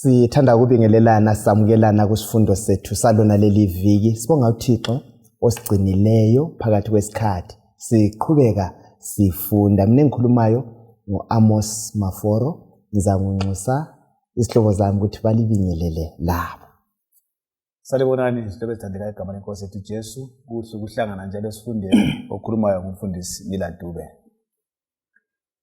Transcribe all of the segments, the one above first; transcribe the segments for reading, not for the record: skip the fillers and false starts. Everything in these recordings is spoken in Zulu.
Sithanda ukubingelelana samukelana kusifundo sethu salona leli viki. Sibonga uThixo osigcinileyo phakathi kwesikhathi. Siqhubeka sifunda. Mina engikhulumayo ngu-Amos Maforo. Ngizangunxusa izihlobo zami ukuthi balibingelele labo. Salibonani izihlobo ezithandekayo igama lenkosi yethu Jesu. Kuhle ukuhlangana njalo esifundeni okhulumayo ngumfundisi Mila Dube.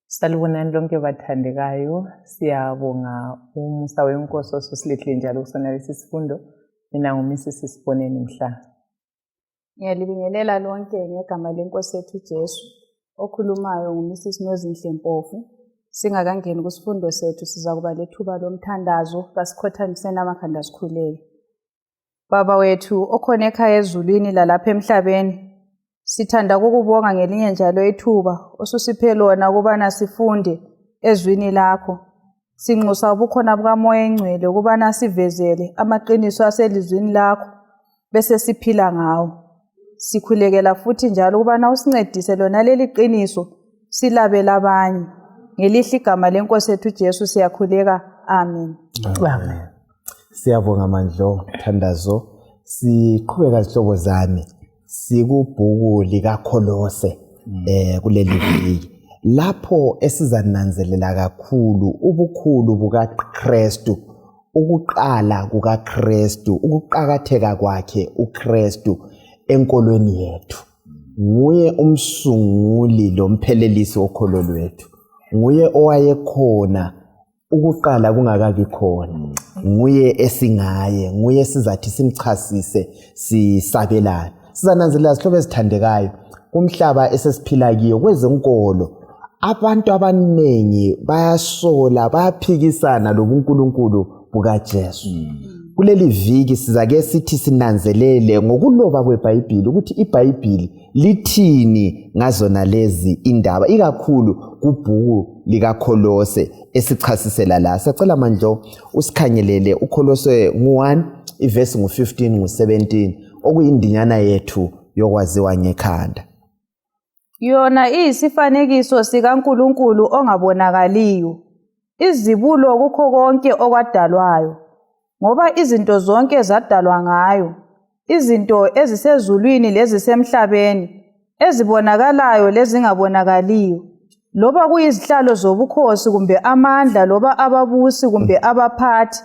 Salibonani lonke bathandekayo, siyabonga umusa wenkosi osusilethile njalo kusona lesi sifundo. Mina nguMrs Siboneni Mhlanga. Ngiyalibingelela lonke ngegama lenkosi yethu Jesu. Okhulumayo nguMrs Nozinhle Mpofu. Singakangeni kusifundo sethu sizakuba lethuba lomthandazo, kasikhothamiseni amakhanda sikhuleke. Baba wethu okhona ekhaya ezulwini lalapha emhlabeni, sithanda ukukubonga ngelinye njalo ithuba osusiphe lona ukubana sifunde ezwini lakho. Sinxusa ubukhona bukaMoya Engcwele ukubana sivezele amaqiniso aselizwini lakho bese siphila ngawo. Sikhulekela futhi njalo ukubana usincedise lona leli qiniso silabele abanye. Ngelihle igama lenkosi yethu Jesu siyakhuleka. Amen. Amen. Siyabonga Mandlo Thandazo. Siqhubeka zihlobo zami sikubhuku likaKholose kuleli viki lapho esizananzelela kakhulu ubukhulu bukaKristu, ukuqala kukaKristu, ukuqakatheka kwakhe uKristu enkolweni yethu. Nguye umsunguli lomphelelisi wokholo lwethu, nguye owayekhona ukuqala kungakabi khona, nguye esingaye, nguye esizathi simchasise sisabelane. Sizananzelela zihlobo ezithandekayo kumhlaba esesiphila kiyo kwezenkolo, abantu abaningi bayasola, bayaphikisana lobuNkulunkulu bukaJesu. Kuleli viki sizake sithi sinanzelele ngokuloba kweBhayibhili ukuthi iBhayibhili lithini ngazona lezi indaba, ikakhulu kubhuku likaKholose esichasisela la. Siyacela Mandlo usikhangelele uKholose ngu-1 ivesi ngu-15 ngu-17 okuyindinyana yethu yokwaziwa ngekhanda. Yona iyisifanekiso sikaNkulunkulu ongabonakaliyo, izibulo kukho konke okwadalwayo, ngoba izinto zonke zadalwa ngayo, izinto ezisezulwini lezisemhlabeni, ezibonakalayo lezingabonakaliyo, loba kuyizihlalo zobukhosi kumbe amandla loba ababusi kumbe abaphathi,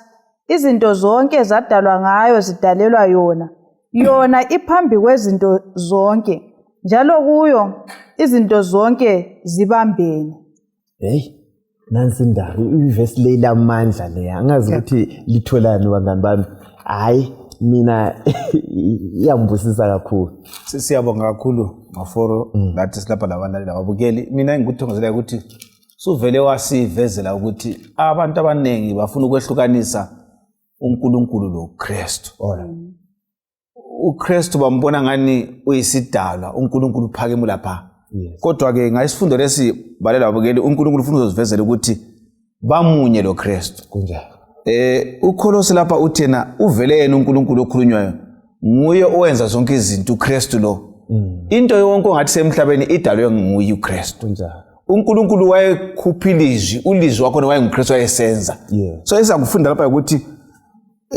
izinto zonke zadalwa ngayo zidalelwa yona. Yona iphambi kwezinto zonke, njalo kuyo izinto zonke zibambene. Hey, nansi indaba, ivesi le ilamandla leya, angazi ukuthi litholani bangani bami. Hayi, mina iyangibusisa kakhulu. Siyabonga kakhulu Maforo, lathi silapha labalaleli lababukeli. Mina engikuthongozelayo ukuthi suvele wasivezela ukuthi abantu abaningi bafuna ukwehlukanisa uNkulunkulu loKristu. uKristu bambona ngani uyisidalwa, uNkulunkulu uphakeme lapha. Kodwa ke ngayisifundo lesi balela babukeli, uNkulunkulu ufuna uzozivezela ukuthi bamunye loKristu. Kunjalo. uKholose lapha uthena uvele yena uNkulunkulu okhulunywayo nguye owenza zonke izinto, uKristu lo. Into yonke ongathi semhlabeni idalwe nguye uKristu. Kunjalo. uNkulunkulu wayekhupha ilizwi, ulizwi wakhona wayenguKristu wayesenza. So esakufunda lapha ukuthi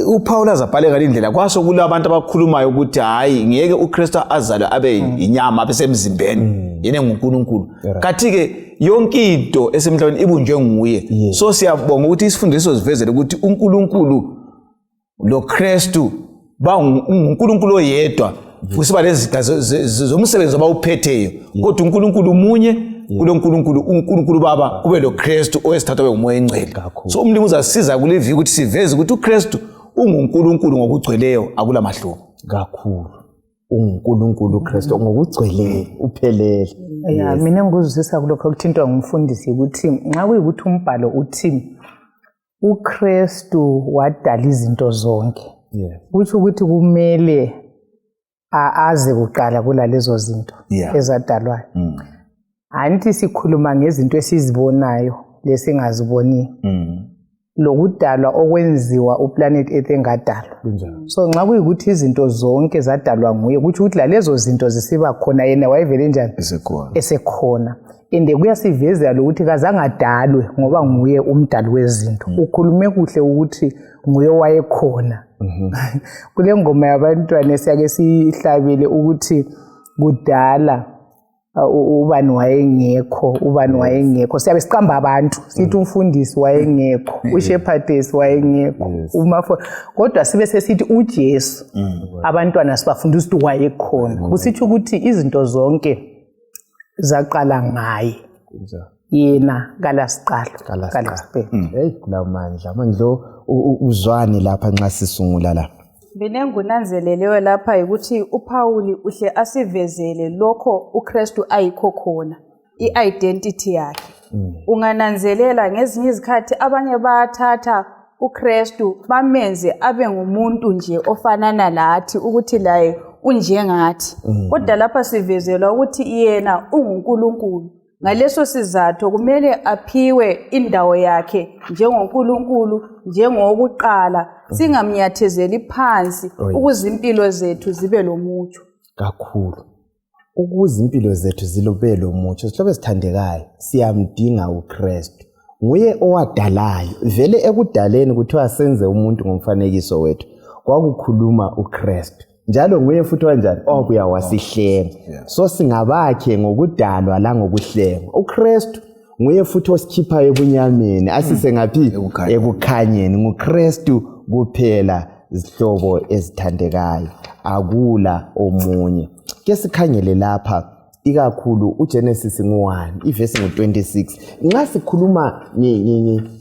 uPaul azabhale ngale ndlela, kwaso kulabantu abakhulumayo ukuthi hayi ngeke uKristu azalwe abe inyama abe semzimbeni, yena nguNkulunkulu. Kathi-ke yonke into esemhlabeni ibunjwe nguye. So siyabonga ukuthi isifundiso sivezele ukuthi uNkulunkulu loKristu banguNkulunkulu oyedwa, kusiba leziga zomsebenzi abawuphetheyo, kodwa uNkulunkulu munye. Kulo nkulunkulu uNkulunkulu Baba, kube loKristu owesithathu abe nguMoya Engcwele. So umlimi uzasiza kule viki ukuthi siveze ukuthi uKristu unguNkulunkulu ngokugcweleyo, akula mahluko. Kakhulu. UnguNkulunkulu uKristu ngokugcweleyo, uphelele. Ya, mina engikuzwisisa kulokho okuthintwa ngumfundisi ukuthi nxa kuyikuthi umbhalo uthi uKristu wadala izinto zonke, kutsho ukuthi kumele aze kuqala kulalezo zinto ezadalwayo. Anti sikhuluma ngezinto esizibonayo lesingaziboniyo. Lokudalwa okwenziwa uplanet Earth engadalwa. So nxa kuyikuthi izinto zonke zadalwa nguye, kutsho ukuthi lalezo zinto zisiba khona yena wayevele njani? Esekhona. Esekhona. And kuyasivezela lokuthi kazange adalwe ngoba nguye umdali wezinto. Ukhulume kuhle ukuthi nguye owayekhona. Kule ngoma yabantwana esiyake siyihlabele ukuthi kudala ubani wayengekho, ubani wayengekho. Siyabe siqamba abantu sithi umfundisi wayengekho, ushepherdess wayengekho, umafo, kodwa sibe sesithi uJesu. Abantwana sibafundisa ukuthi wayekhona, kusitsho ukuthi izinto zonke zaqala ngaye. Yena kalasiqalo, kalasiphelo. Hey, kulamandla mandlo uzwani lapha nxa sisungula la. Mina engikunanzeleleyo lapha yikuthi uPhawuli uhle asivezele lokho uKristu ayikho khona, i-identity yakhe. Ungananzelela ngezinye izikhathi abanye bayathatha uKristu bamenze abe ngumuntu nje ofanana lathi, ukuthi laye unjengathi. Kodwa lapha sivezelwa ukuthi yena unguNkulunkulu. Ngaleso sizathu kumele aphiwe indawo yakhe njengoNkulunkulu, njengowokuqala, singamnyathezeli phansi ukuze impilo zethu zibe lomutsho. Kakhulu. Ukuze impilo zethu zibe lomutsho, sihlobo esithandekayo, siyamdinga uKristu. Nguye owadalayo. Vele ekudaleni kuthiwa senze umuntu ngomfanekiso wethu. Kwakukhuluma uKristu. Njalo nguye futhi wanjani owabuya wasihlenga. So singabakhe ngokudalwa langokuhlengwa. uKristu nguye futhi osikhiphayo ebunyameni, asise ngaphi? Ekukhanyeni. NguKristu kuphela, zihlobo ezithandekayo, akula omunye. Ke sikhangele lapha ikakhulu uGenesis ngu-1 ivesi ngu-26. Nxa sikhuluma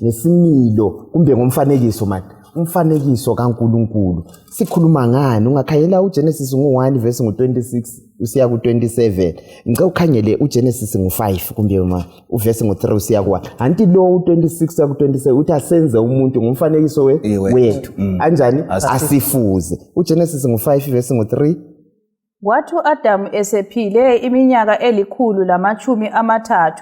ngesimilo kumbe ngomfanekiso, mani umfanekiso kaNkulunkulu sikhuluma ngani? Ungakhangela uGenesis ngu-1 ivesi ngu-26 usiya ku-27. Ngicela ukhangele uGenesis ngu-5 kumbe ma uvesi ngu-3 usiya ku-1. Anti lo u-26 usiya ku-27 uthi asenze umuntu ngomfanekiso wethu. Anjani? Asifuze. uGenesis ngu-5 ivesi ngu-3. Kwathi u-Adamu esephile iminyaka 130,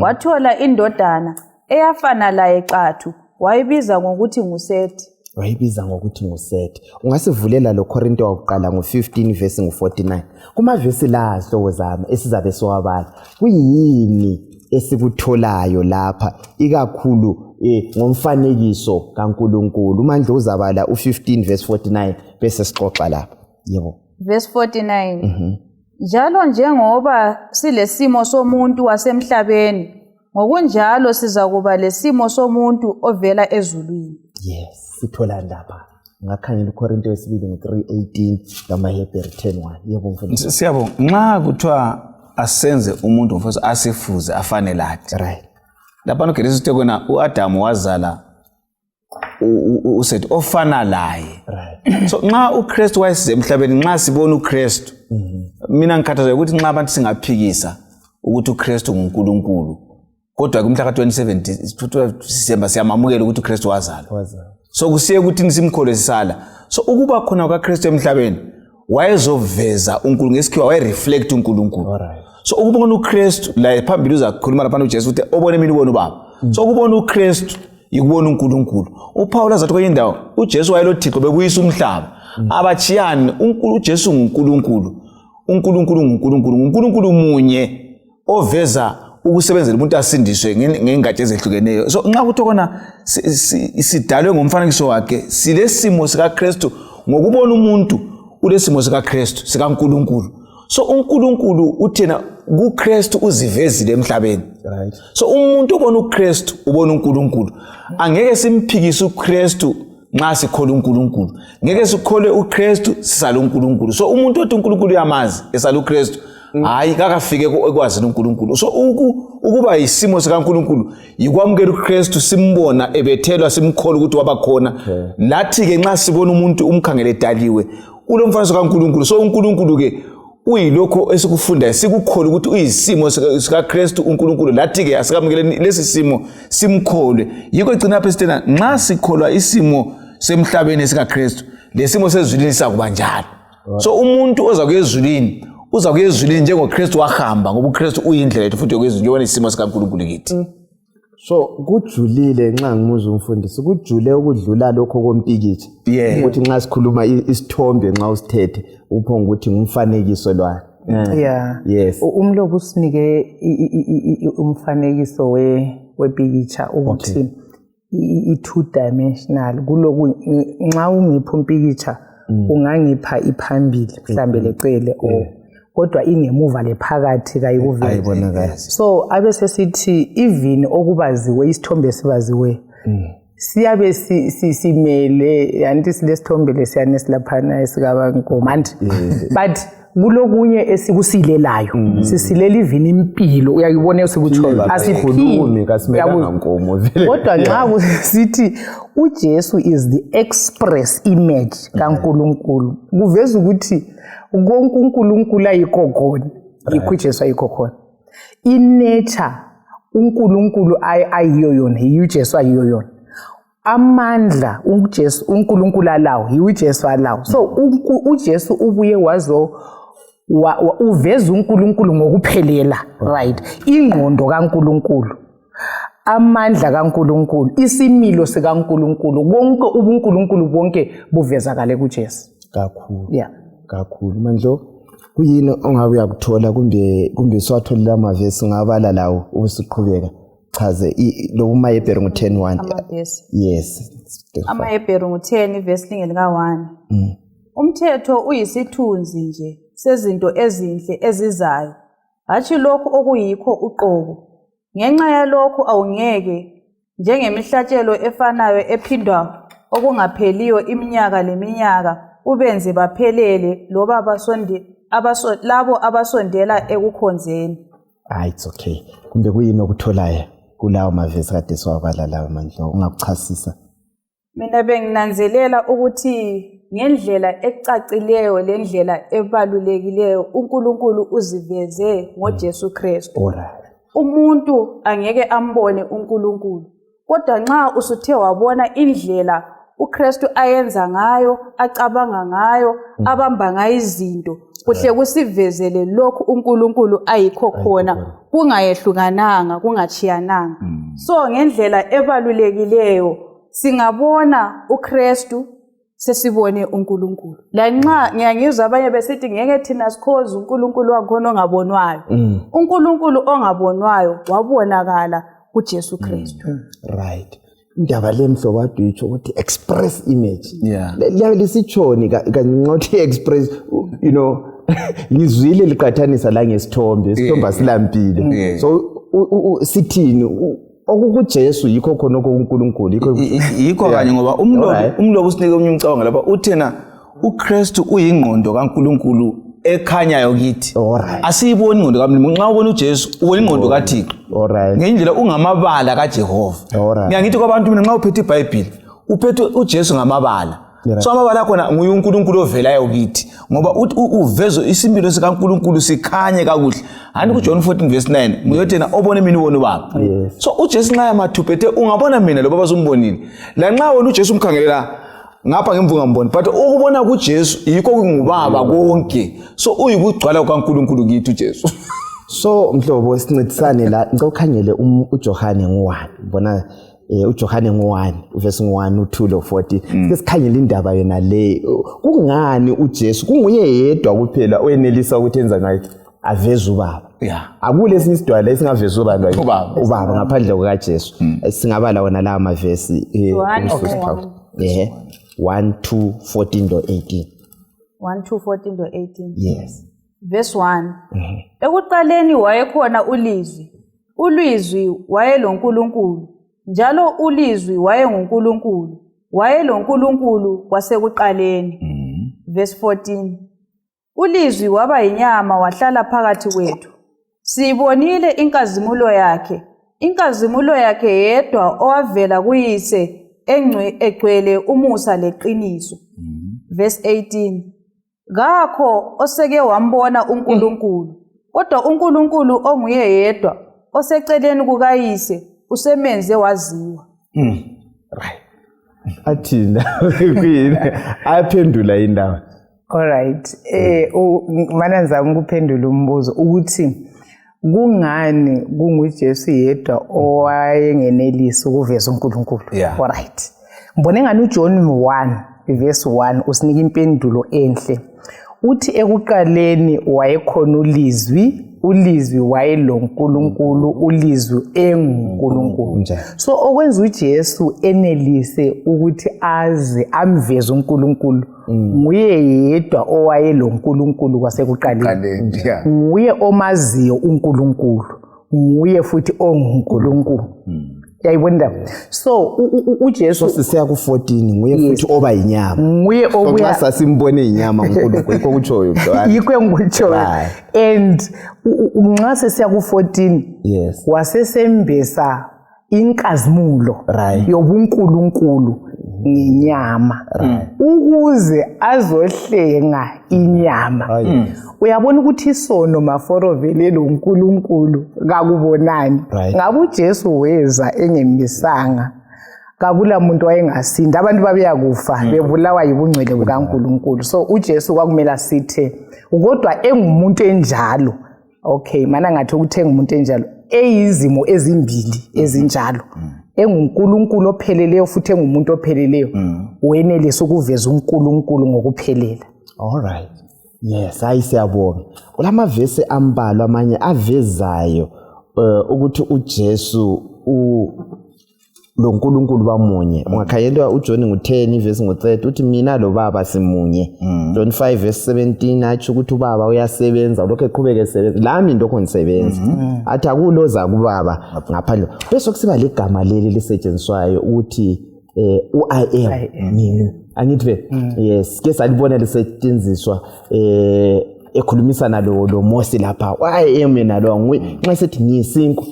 wathola indodana eyafana laye xathu, wayibiza ngokuthi nguSethi. Wayibiza ngokuthi nguSethi. Ungasivulela lo Korinto wakuqala ngo-15 verse ngu-49. Kumavesi la, zihlobo zami, esizabe siwabala, kuyini esikutholayo lapha ikakhulu ngomfanekiso kaNkulunkulu? Umandla uzabala u-15 verse 49 bese sixoxa lapha. Yebo. Verse 49. Njalo njengoba silesimo somuntu wasemhlabeni, ngokunjalo sizakuba lesimo somuntu ovela ezulwini. Yes, sithola lapha. Ngakhangela uKorinto wesibili ngo-3:18 lamaHebheru 10:1. Yebo mfundisi. Siyabonga. Nxa kuthiwa asenze umuntu ngomfanekiso asifuze afane lathi. Lapha uGenesis uthe kona uAdamu wazala uSethi ofana laye. So nxa uKristu wayesize emhlabeni, nxa sibona uKristu, mina ngikhathazeka ukuthi nxa abantu singaphikisa ukuthi uKristu nguNkulunkulu, kodwa kumhla ka-27 December siyamamukela ukuthi uKristu wazalwa. So kusiye ukuthi simkholwe sisala. So ukuba khona kukaKristu emhlabeni wayezoveza uNkulunkulu ngesikhiwa, wayereflect uNkulunkulu. So ukubona uKristu la phambili uzakhuluma lapha uJesu ukuthi obone mina ubona uBaba. So ukubona uKristu yikubona uNkulunkulu. uPaul azathi kwenye indawo uJesu wayeloThixo bebuyisa umhlaba. Abachiyani, uJesu nguNkulunkulu. uNkulunkulu nguNkulunkulu, nguNkulunkulu munye oveza ukusebenzela umuntu asindiswe ngengatsha ezehlukeneyo. So nxa kuthiwa kona sidalwe ngomfanekiso wakhe, silesimo sikaKristu. Ngokubona umuntu ulesimo sikaKristu, sikaNkulunkulu. So uNkulunkulu uthena kuKristu uzivezile emhlabeni. So umuntu obona uKristu ubona uNkulunkulu. Angeke simphikise uKristu nxa sikholwa uNkulunkulu. Ngeke sikholwe uKristu sisale uNkulunkulu. So umuntu othi uNkulunkulu uyamazi esale uKristu, hayi kakafike ekwazini uNkulunkulu. So ukuba yisimo sikaNkulunkulu yikwamukela uKristu, simbona ebethelwa, simkholwa ukuthi wabakhona. Lathi-ke nxa sibona umuntu umkhangele edaliwe ulomfanekiso kaNkulunkulu. So uNkulunkulu-ke uyilokho esikufundayo, sikukholwa ukuthi uyisimo sikaKristu uNkulunkulu. Lathi-ke asikamukeleni lesi simo simkholwe. Yikho egcina lapha esithena nxa sikholwa isimo semhlabeni sikaKristu, lesimo sezulwini sizakuba njalo. So umuntu oza kuya ezulwini uza kuya ezulwini njengoKristu wahamba, ngoba uKristu uyindlela yethu futhi yokuya ezulwini, njengoba isimo sikaNkulunkulu kithi. So kujulile nxa ngimuzwa umfundisi, kujule ukudlula lokho kompikitsha. Ukuthi nxa sikhuluma isithombe nxa usithethe uphonga ukuthi ngumfanekiso lwana. Yeah. Yes. Umlobi usinike umfanekiso wepikitsha ukuthi i-two dimensional. Kuloku nxa ungipha umpikitsha ungangipha iphambili mhlambe lecele or kodwa ingemuva lephakathi kayikuveli. So abe sesithi even okubaziwe isithombe esibaziwe siyabe simele anti silesithombe lesiyana esilaphana esikabankoma anti but kulokunye esikusilelayo sisilela even impilo uyayibona esikutshoyo asikhulumi kasimelanga nkomo vele. Kodwa nxa kusithi uJesu is the express image kaNkulunkulu kuveza ukuthi konke uNkulunkulu ayikho khona yikho uJesu ayikho khona. I-nature uNkulunkulu ayiyo yona yiyo uJesu ayiyo yona. Amandla uJesu uNkulunkulu alawo yiwo uJesu alawo. So uJesu ubuye wazo uveza uNkulunkulu ngokuphelela, right? Ingqondo kaNkulunkulu, amandla kaNkulunkulu, isimilo sikaNkulunkulu, konke ubuNkulunkulu bonke buvezakale kuJesu. Kakhulu. Yeah. Kakhulu. Mandlo, kuyini ongabe uyakuthola kumbe siwatholile amavesi ungabala lawo ubusuqhubeka chaze lo kumaHebheru ngu-10:1. Amavesi. Yes. AmaHebheru ngu-10 ivesi lingelika-1. Umthetho uyisithunzi nje sezinto ezinhle ezizayo, hatshi lokhu okuyikho uqobo. Ngenxa yalokhu awungeke njengemihlatshelo efanayo ephindwa okungapheliyo iminyaka leminyaka ubenze baphelele loba labo abasondela ekukhonzeni. It's okay. Kumbe kuyini okutholayo kulawo mavesi kade siwabala lawo Mandlo ungakuchasisa? Mina benginanzelela ukuthi ngendlela ecacileyo lendlela ebalulekileyo uNkulunkulu uziveze ngoJesu Kristu. Alright. Umuntu angeke ambone uNkulunkulu, kodwa nxa usuthe wabona indlela uKristu ayenza ngayo, acabanga ngayo, abamba ngayo izinto, kuhle kusivezele lokhu uNkulunkulu ayikho khona, kungayehlukananga, kungachiyananga. So ngendlela ebalulekileyo singabona uKristu sesibone uNkulunkulu. Lanxa ngiyangizwa abanye besithi ngeke thina sikhoze uNkulunkulu wakhona ongabonwayo. uNkulunkulu ongabonwayo wabonakala kuJesu Kristu. Right. Indaba le mhlobo ade uyitsho ukuthi express image. Yeah. Liyabe lisitshoni kanxa express, you know, ngizwile liqathanisa la ngesithombe, isithombe asilampilo. So sithini okukuJesu yikho khona okuNkulunkulu yikho yikho kanye ngoba umlobi usinike omunye umcabango lapha uthena uKristu uyingqondo kaNkulunkulu ekhanyayo kithi. Asiyiboni ingqondo kaMlimu. Nxa ubona uJesu ubona ingqondo kaThixo. Ngendlela ungamabala kaJehova. Ngiyangithi kwabantu mina nxa uphethe iBhayibhili uphethe uJesu ngamabala. So amabala akhona nguye uNkulunkulu ovelayo kithi ngoba uvezo isimilo sikaNkulunkulu sikhanye kakuhle. Hani kuJohn 14 verse 9 nguyothena obone mina ubona ubaba. So uJesu nxa yamathuphethe ungabona mina lo baba usumbonile. Lanxa wena uJesu umkhangelela ngapha ngemva ungamboni, but ukubona kuJesu yikho kungubaba konke. So uyikugcwala kukaNkulunkulu kithi uJesu. So mhlobo sincedisane la, ngicela ukhangele uJohane ngu-1. Ubona uJohane ngu-1 verse ngu-1 u-2 lo 40. Sike sikhangele indaba yona le. Kungani uJesu kunguye yedwa kuphela oyenelisa ukuthi enza ngayo aveze ubaba? Akule esinye isidwala esingaveza ubaba ubaba ngaphandle kukaJesu. Singabala wona lawa mavesi. Yohane 1 2 14 to 18. 1 2 14 to 18. Yes. Verse 1. Ekuqaleni wayekhona uLizwi. ULizwi wayeloNkulunkulu, njalo uLizwi wayenguNkulunkulu. WayeloNkulunkulu kwasekuqaleni. Verse 14. ULizwi waba yinyama wahlala phakathi kwethu. Siyibonile inkazimulo yakhe. Inkazimulo yakhe yedwa owavela kuyise egcwele umusa leqiniso. Verse 18. Kakho oseke wambona uNkulunkulu, kodwa uNkulunkulu onguye yedwa oseceleni kukayise usemenze waziwa. Right. Athina kuyini aphendula indaba. All right. Mana ngizama ukuphendula umbuzo ukuthi Kungani kunguJesu yedwa owayengenelisi ukuveza uNkulunkulu? Yeah. Alright. Ngibone ngani uJohn 1 verse 1 usinika impendulo enhle. Uthi ekuqaleni wayekhona uLizwi, uLizwi wayeloNkulunkulu, uLizwi enguNkulunkulu. Kunjalo. So okwenza uJesu enelise ukuthi aze amveze uNkulunkulu nguye yedwa owayeloNkulunkulu kwasekuqaleni. Qaleni, yeah. Nguye omaziyo uNkulunkulu, nguye futhi onguNkulunkulu. Uyayibona indaba? So uJesu Sisiya ku-14 nguye futhi oba yinyama. nguye So nxa obuya sasimbone inyama uNkulunkulu, yikho kutshoyo mntwana. Yikho engikutshoyo. Right. And nxa sesiya ku-14 Yes. wasesembesa inkazimulo Right. yobuNkulunkulu ngenyama ukuze azohlenga inyama. Oh, yes. Uyabona ukuthi isono maforo vele lo nkulunkulu kakubonani. Right. Ngabe uJesu weza engemisanga, kakula muntu wayengasinda, abantu babeyakufa bebulawa yibungcwele bukaNkulunkulu. So uJesu kwakumele asithe, kodwa engumuntu enjalo. Okay, mana ngathi ukuthi engumuntu enjalo, eyizimo ezimbili ezinjalo, enguNkulunkulu opheleleyo futhi engumuntu opheleleyo, wenelisa ukuveza uNkulunkulu ngokuphelela. All right. Yes, hayi siyabonga. Kulamavesi ambalwa amanye avezayo ukuthi uJesu lo nkulunkulu bamunye. Ungakhangela uJohn ngu-10 ivesi ngu-30 uthi mina lo baba simunye. John 5 verse 17 atsho ukuthi ubaba uyasebenza, lokho eqhubeka esebenza, lami lokho ngisebenza. Athi akuloza kubaba ngaphandle. Bese kusiba ligama leli lisetshenziswayo ukuthi u-I am ngingu. Angithi be yes, ke salibona lisetshenziswa ekhulumisana lo Mose lapha. U-I am yena lo nguye. Nxa sethi ngiyisinkwa,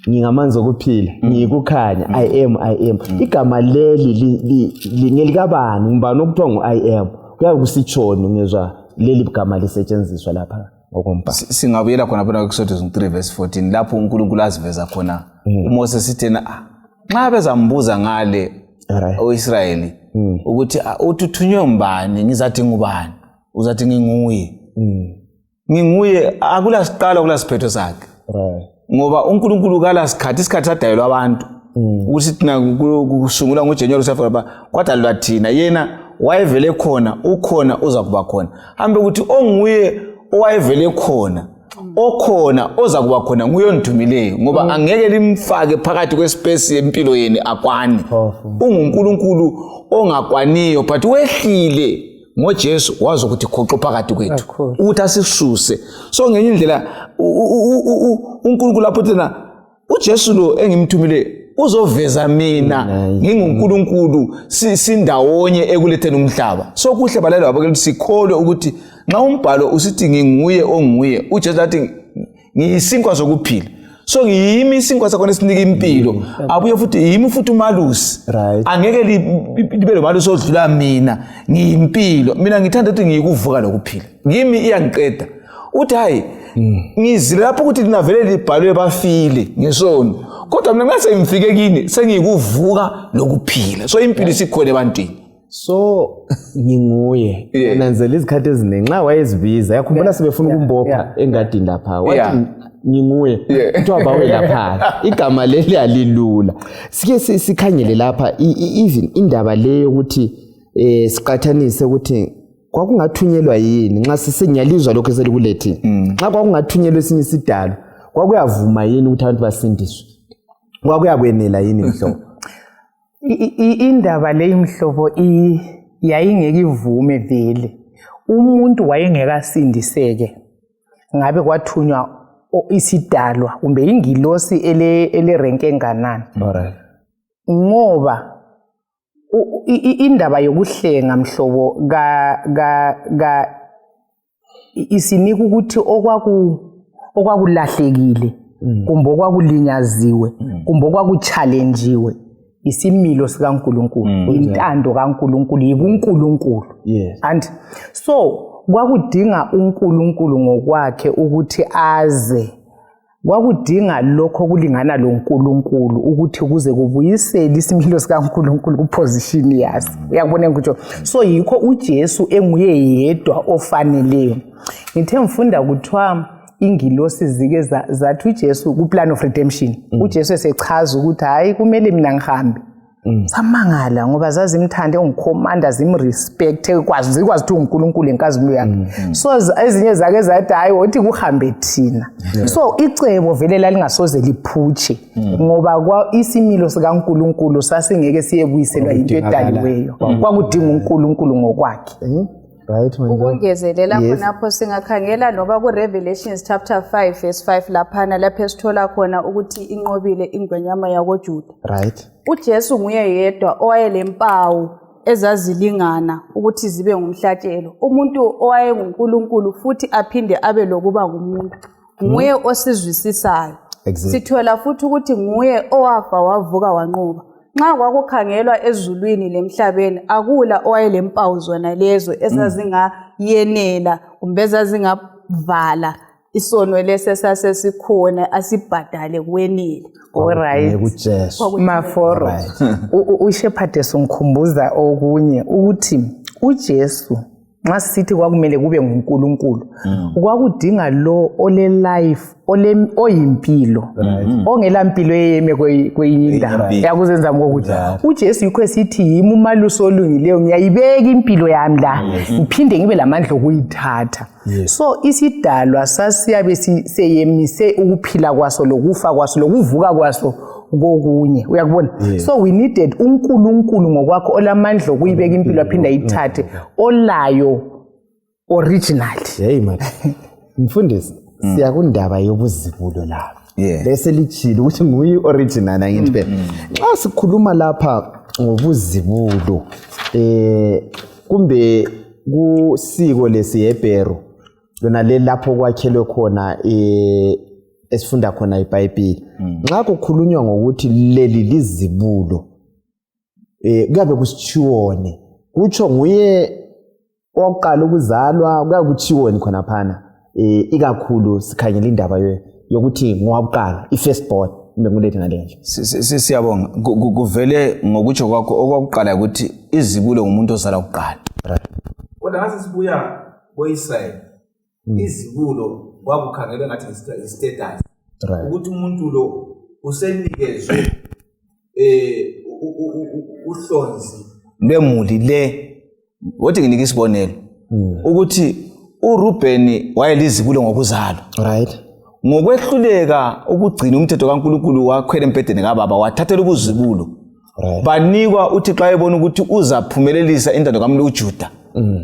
ngingamanzi okuphila, ngiyikukhanya, I am, I am. Igama leli ngelikabani? Ngubani okuthiwa ngu-I am? Kuyabe kusitshoni ngizwa leli gama lisetshenziswa lapha ngokombhalo? Singabuyela khona phela ku-Exodus 3 verse 14 lapho uNkulunkulu aziveza khona uMose sithena nxa bezambuza ngale oIsrayeli ukuthi uthi uthunywe ngubani, ngizathi ngubani? Uzathi nginguye. Nginguye, akula siqalo, akula siphetho sakhe. Ngoba uNkulunkulu kala sikhathi, isikhathi sadalelwa abantu. Ukuthi thina kusungulwa nguJanuary usafika lapha, kwadalelwa thina. Yena wayevele khona, ukhona, uza kuba khona. Hambe ukuthi onguye owayevele khona, okhona, oza kuba khona, nguye ondithumileyo, ngoba angeke limfake phakathi kwespace yempilo yenu akwani. Powerful. Ungunkulunkulu ongakwaniyo, but wehlile ngoJesu wazokuthi khoxo phakathi kwethu Kakhulu. ukuthi asisuse. So ngenye indlela uNkulunkulu lapho thina uJesu lo engimthumile uzoveza mina nginguNkulunkulu, sindawonye ekuletheni umhlaba. So kuhle balaleli babukeli ukuthi sikholwe ukuthi nxa umbhalo usithi nginguye onguye, uJesu athi ngiyisinkwa sokuphila, so ngiyimi isinkwa sakhona esinika impilo, abuye futhi yimi futhi umalusi. Angeke libe lo malusi odlula mina, ngiyimpilo. Mina ngithanda ukuthi ngiyikuvuka lokuphila, ngimi iyangiqeda. Uthi hayi, ngizile lapho ukuthi lina vele libhalwe bafile ngesono, kodwa mina nxa sengifike kini sengiyikuvuka lokuphila. So impilo isikhona ebantwini. So nginguye. Nanzela izikhathi eziningi nxa wayezibiza, yakhumbula sebefuna ukumbopha engadini lapha, wathi nginguye, kuthiwa bawe lapha. Igama leli alilula. Sike sikhangele lapha even indaba le yokuthi siqathanise ukuthi kwakungathunyelwa yini nxa sesengiyalizwa lokho eselikulethe, nxa kwakungathunyelwa esinye isidalo kwakuyavuma yini ukuthi abantu basindiswe? Kwakuyakwenela yini mhlobo? Indaba leyi mhlobo yayingeke ivume vele. Umuntu wayengekasindiseke ngabe kwathunywa isidalwa kumbe ingilosi elerenke enganani. Ngoba indaba yokuhlenga mhlobo ka isinika ukuthi okwakulahlekile kumbe okwakulinyaziwe kumbe okwakuchallenjiwe isimilo sikaNkulunkulu, intando kaNkulunkulu, yibuNkulunkulu. And so kwakudinga uNkulunkulu ngokwakhe ukuthi aze, kwakudinga lokho okulingana loNkulunkulu ukuthi kuze kubuyisele isimilo sikaNkulunkulu kuposition yaso. Uyakubona engikutsho? So yikho uJesu enguye yedwa ofaneleyo. Ngithe ngifunda kuthiwa Ingilosi zike zathi uJesu ku-plan of redemption, uJesu esechaza ukuthi hhayi, kumele mina ngihambe. Samangala ngoba zazimthande, ungikhomanda, zimrespect, kwazi zikwazi ukuthi unguNkulunkulu enkazimulo yakhe. So ezinye zake zathi, "Hayi, wothi kuhambe thina." So icebo vele lalingasoze liphutshe ngoba isimilo sikaNkulunkulu sasingeke siyebuyiselwa into Kwakudingakala. edaliweyo. Kwakudinga uNkulunkulu ngokwakhe. Right, Manzo? Ukungezelela Yes. khonapho, singakhangela noba ku-Revelations chapter 5 verse 5 laphana, lapho esithola khona ukuthi inqobile ingwenyama yakoJuda. UJesu nguye yedwa owayelempawu ezazilingana ukuthi zibe ngumhlatshelo, umuntu owayenguNkulunkulu futhi aphinde abe lokuba ngumuntu. Nguye osizwisisayo. Sithola futhi ukuthi nguye owafa, wavuka, wanqoba. Nxa kwakukhangelwa ezulwini lemhlabeni, akula owayelempawu zona lezo ezazingayenela kumbe ezazingavala isono lesi esasesikhona, asibhadale kwenele. Alright. KuJesu. Maforo, uShepherdess ungikhumbuza okunye, ukuthi uJesu, nxa sisithi kwakumele kube nguNkulunkulu, kwakudinga lo ole life, ole oyimpilo, ongela mpilo eyeme kweyinye indawo. Impilo. Yakuzenza ngokuthi uJesu, yikho esithi, "Yimi umalusi olungileyo, ngiyayibeka impilo yami la, ngiphinde ngibe lamandla okuyithatha." So isidalwa sasiyabe seyemise ukuphila kwaso, lokufa kwaso, lokuvuka kwaso kokunye, uyakubona? So we needed uNkulunkulu ngokwakho olamandla okuyibeka impilo aphinde ayithathe, olayo originally. Hey man, mfundisi, siya kundaba yobuzibulo lapha. Bese litshilo ukuthi nguye original, angithi phela. Nxa sikhuluma lapha ngobuzibulo, kumbe kusiko lesiHebheru lona le lapho kwakhelwe khona, esifunda khona iBhayibheli, nxa kukhulunywa ngokuthi leli lizibulo, kuyabe kusitshiwone? Kutsho nguye owakuqala ukuzalwa? Kuyabe kutshiwoni khonaphana, ikakhulu sikhangela indaba yokuthi ngowakuqala, i-first born, kumbe ngulethi ngale nje? Siyabonga. Kuvele ngokutsho kwakho, okwakuqala ukuthi izibulo ngumuntu ozalwa kuqala. Kodwa ngase sibuya ko-Israyeli, izibulo kwakukhangelwe ngathi yi-status, ukuthi umuntu lo usenikezwe uhlonzi lwemuli le. Wothi nginike isibonelo ukuthi uRubheni wayelizibulo ngokuzalwa. Ngokwehluleka ukugcina umthetho kaNkulunkulu, wakhwela embhedeni kababa, wathathela ubuzibulo. Banikwa uThixo ayebona ukuthi uzaphumelelisa intando kamlu, uJuda.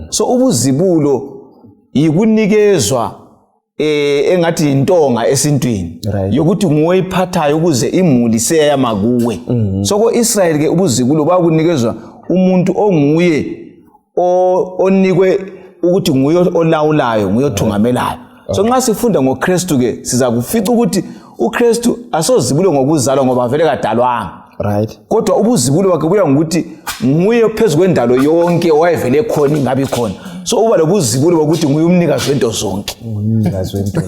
So ubuzibulo yikunikezwa engathi yintonga esintwini yokuthi nguwe oyiphathayo ukuze imuli seyayama kuwe. So ko-Israyeli ke ubuzibulo bakunikezwa umuntu onguye onikwe ukuthi nguye olawulayo, nguye othungamelayo. So nxa sifunda ngoKristu ke, siza kufica ukuthi uKristu asozibulo ngokuzalwa, ngoba vele kadalwanga. Kodwa ubuzibulo bakhe buya ngokuthi nguye phezu kwendalo yonke owayevele khona ingabi khona. So uba lobuzibulo bokuthi nguye umnikazi wento zonke. Umnikazi wento.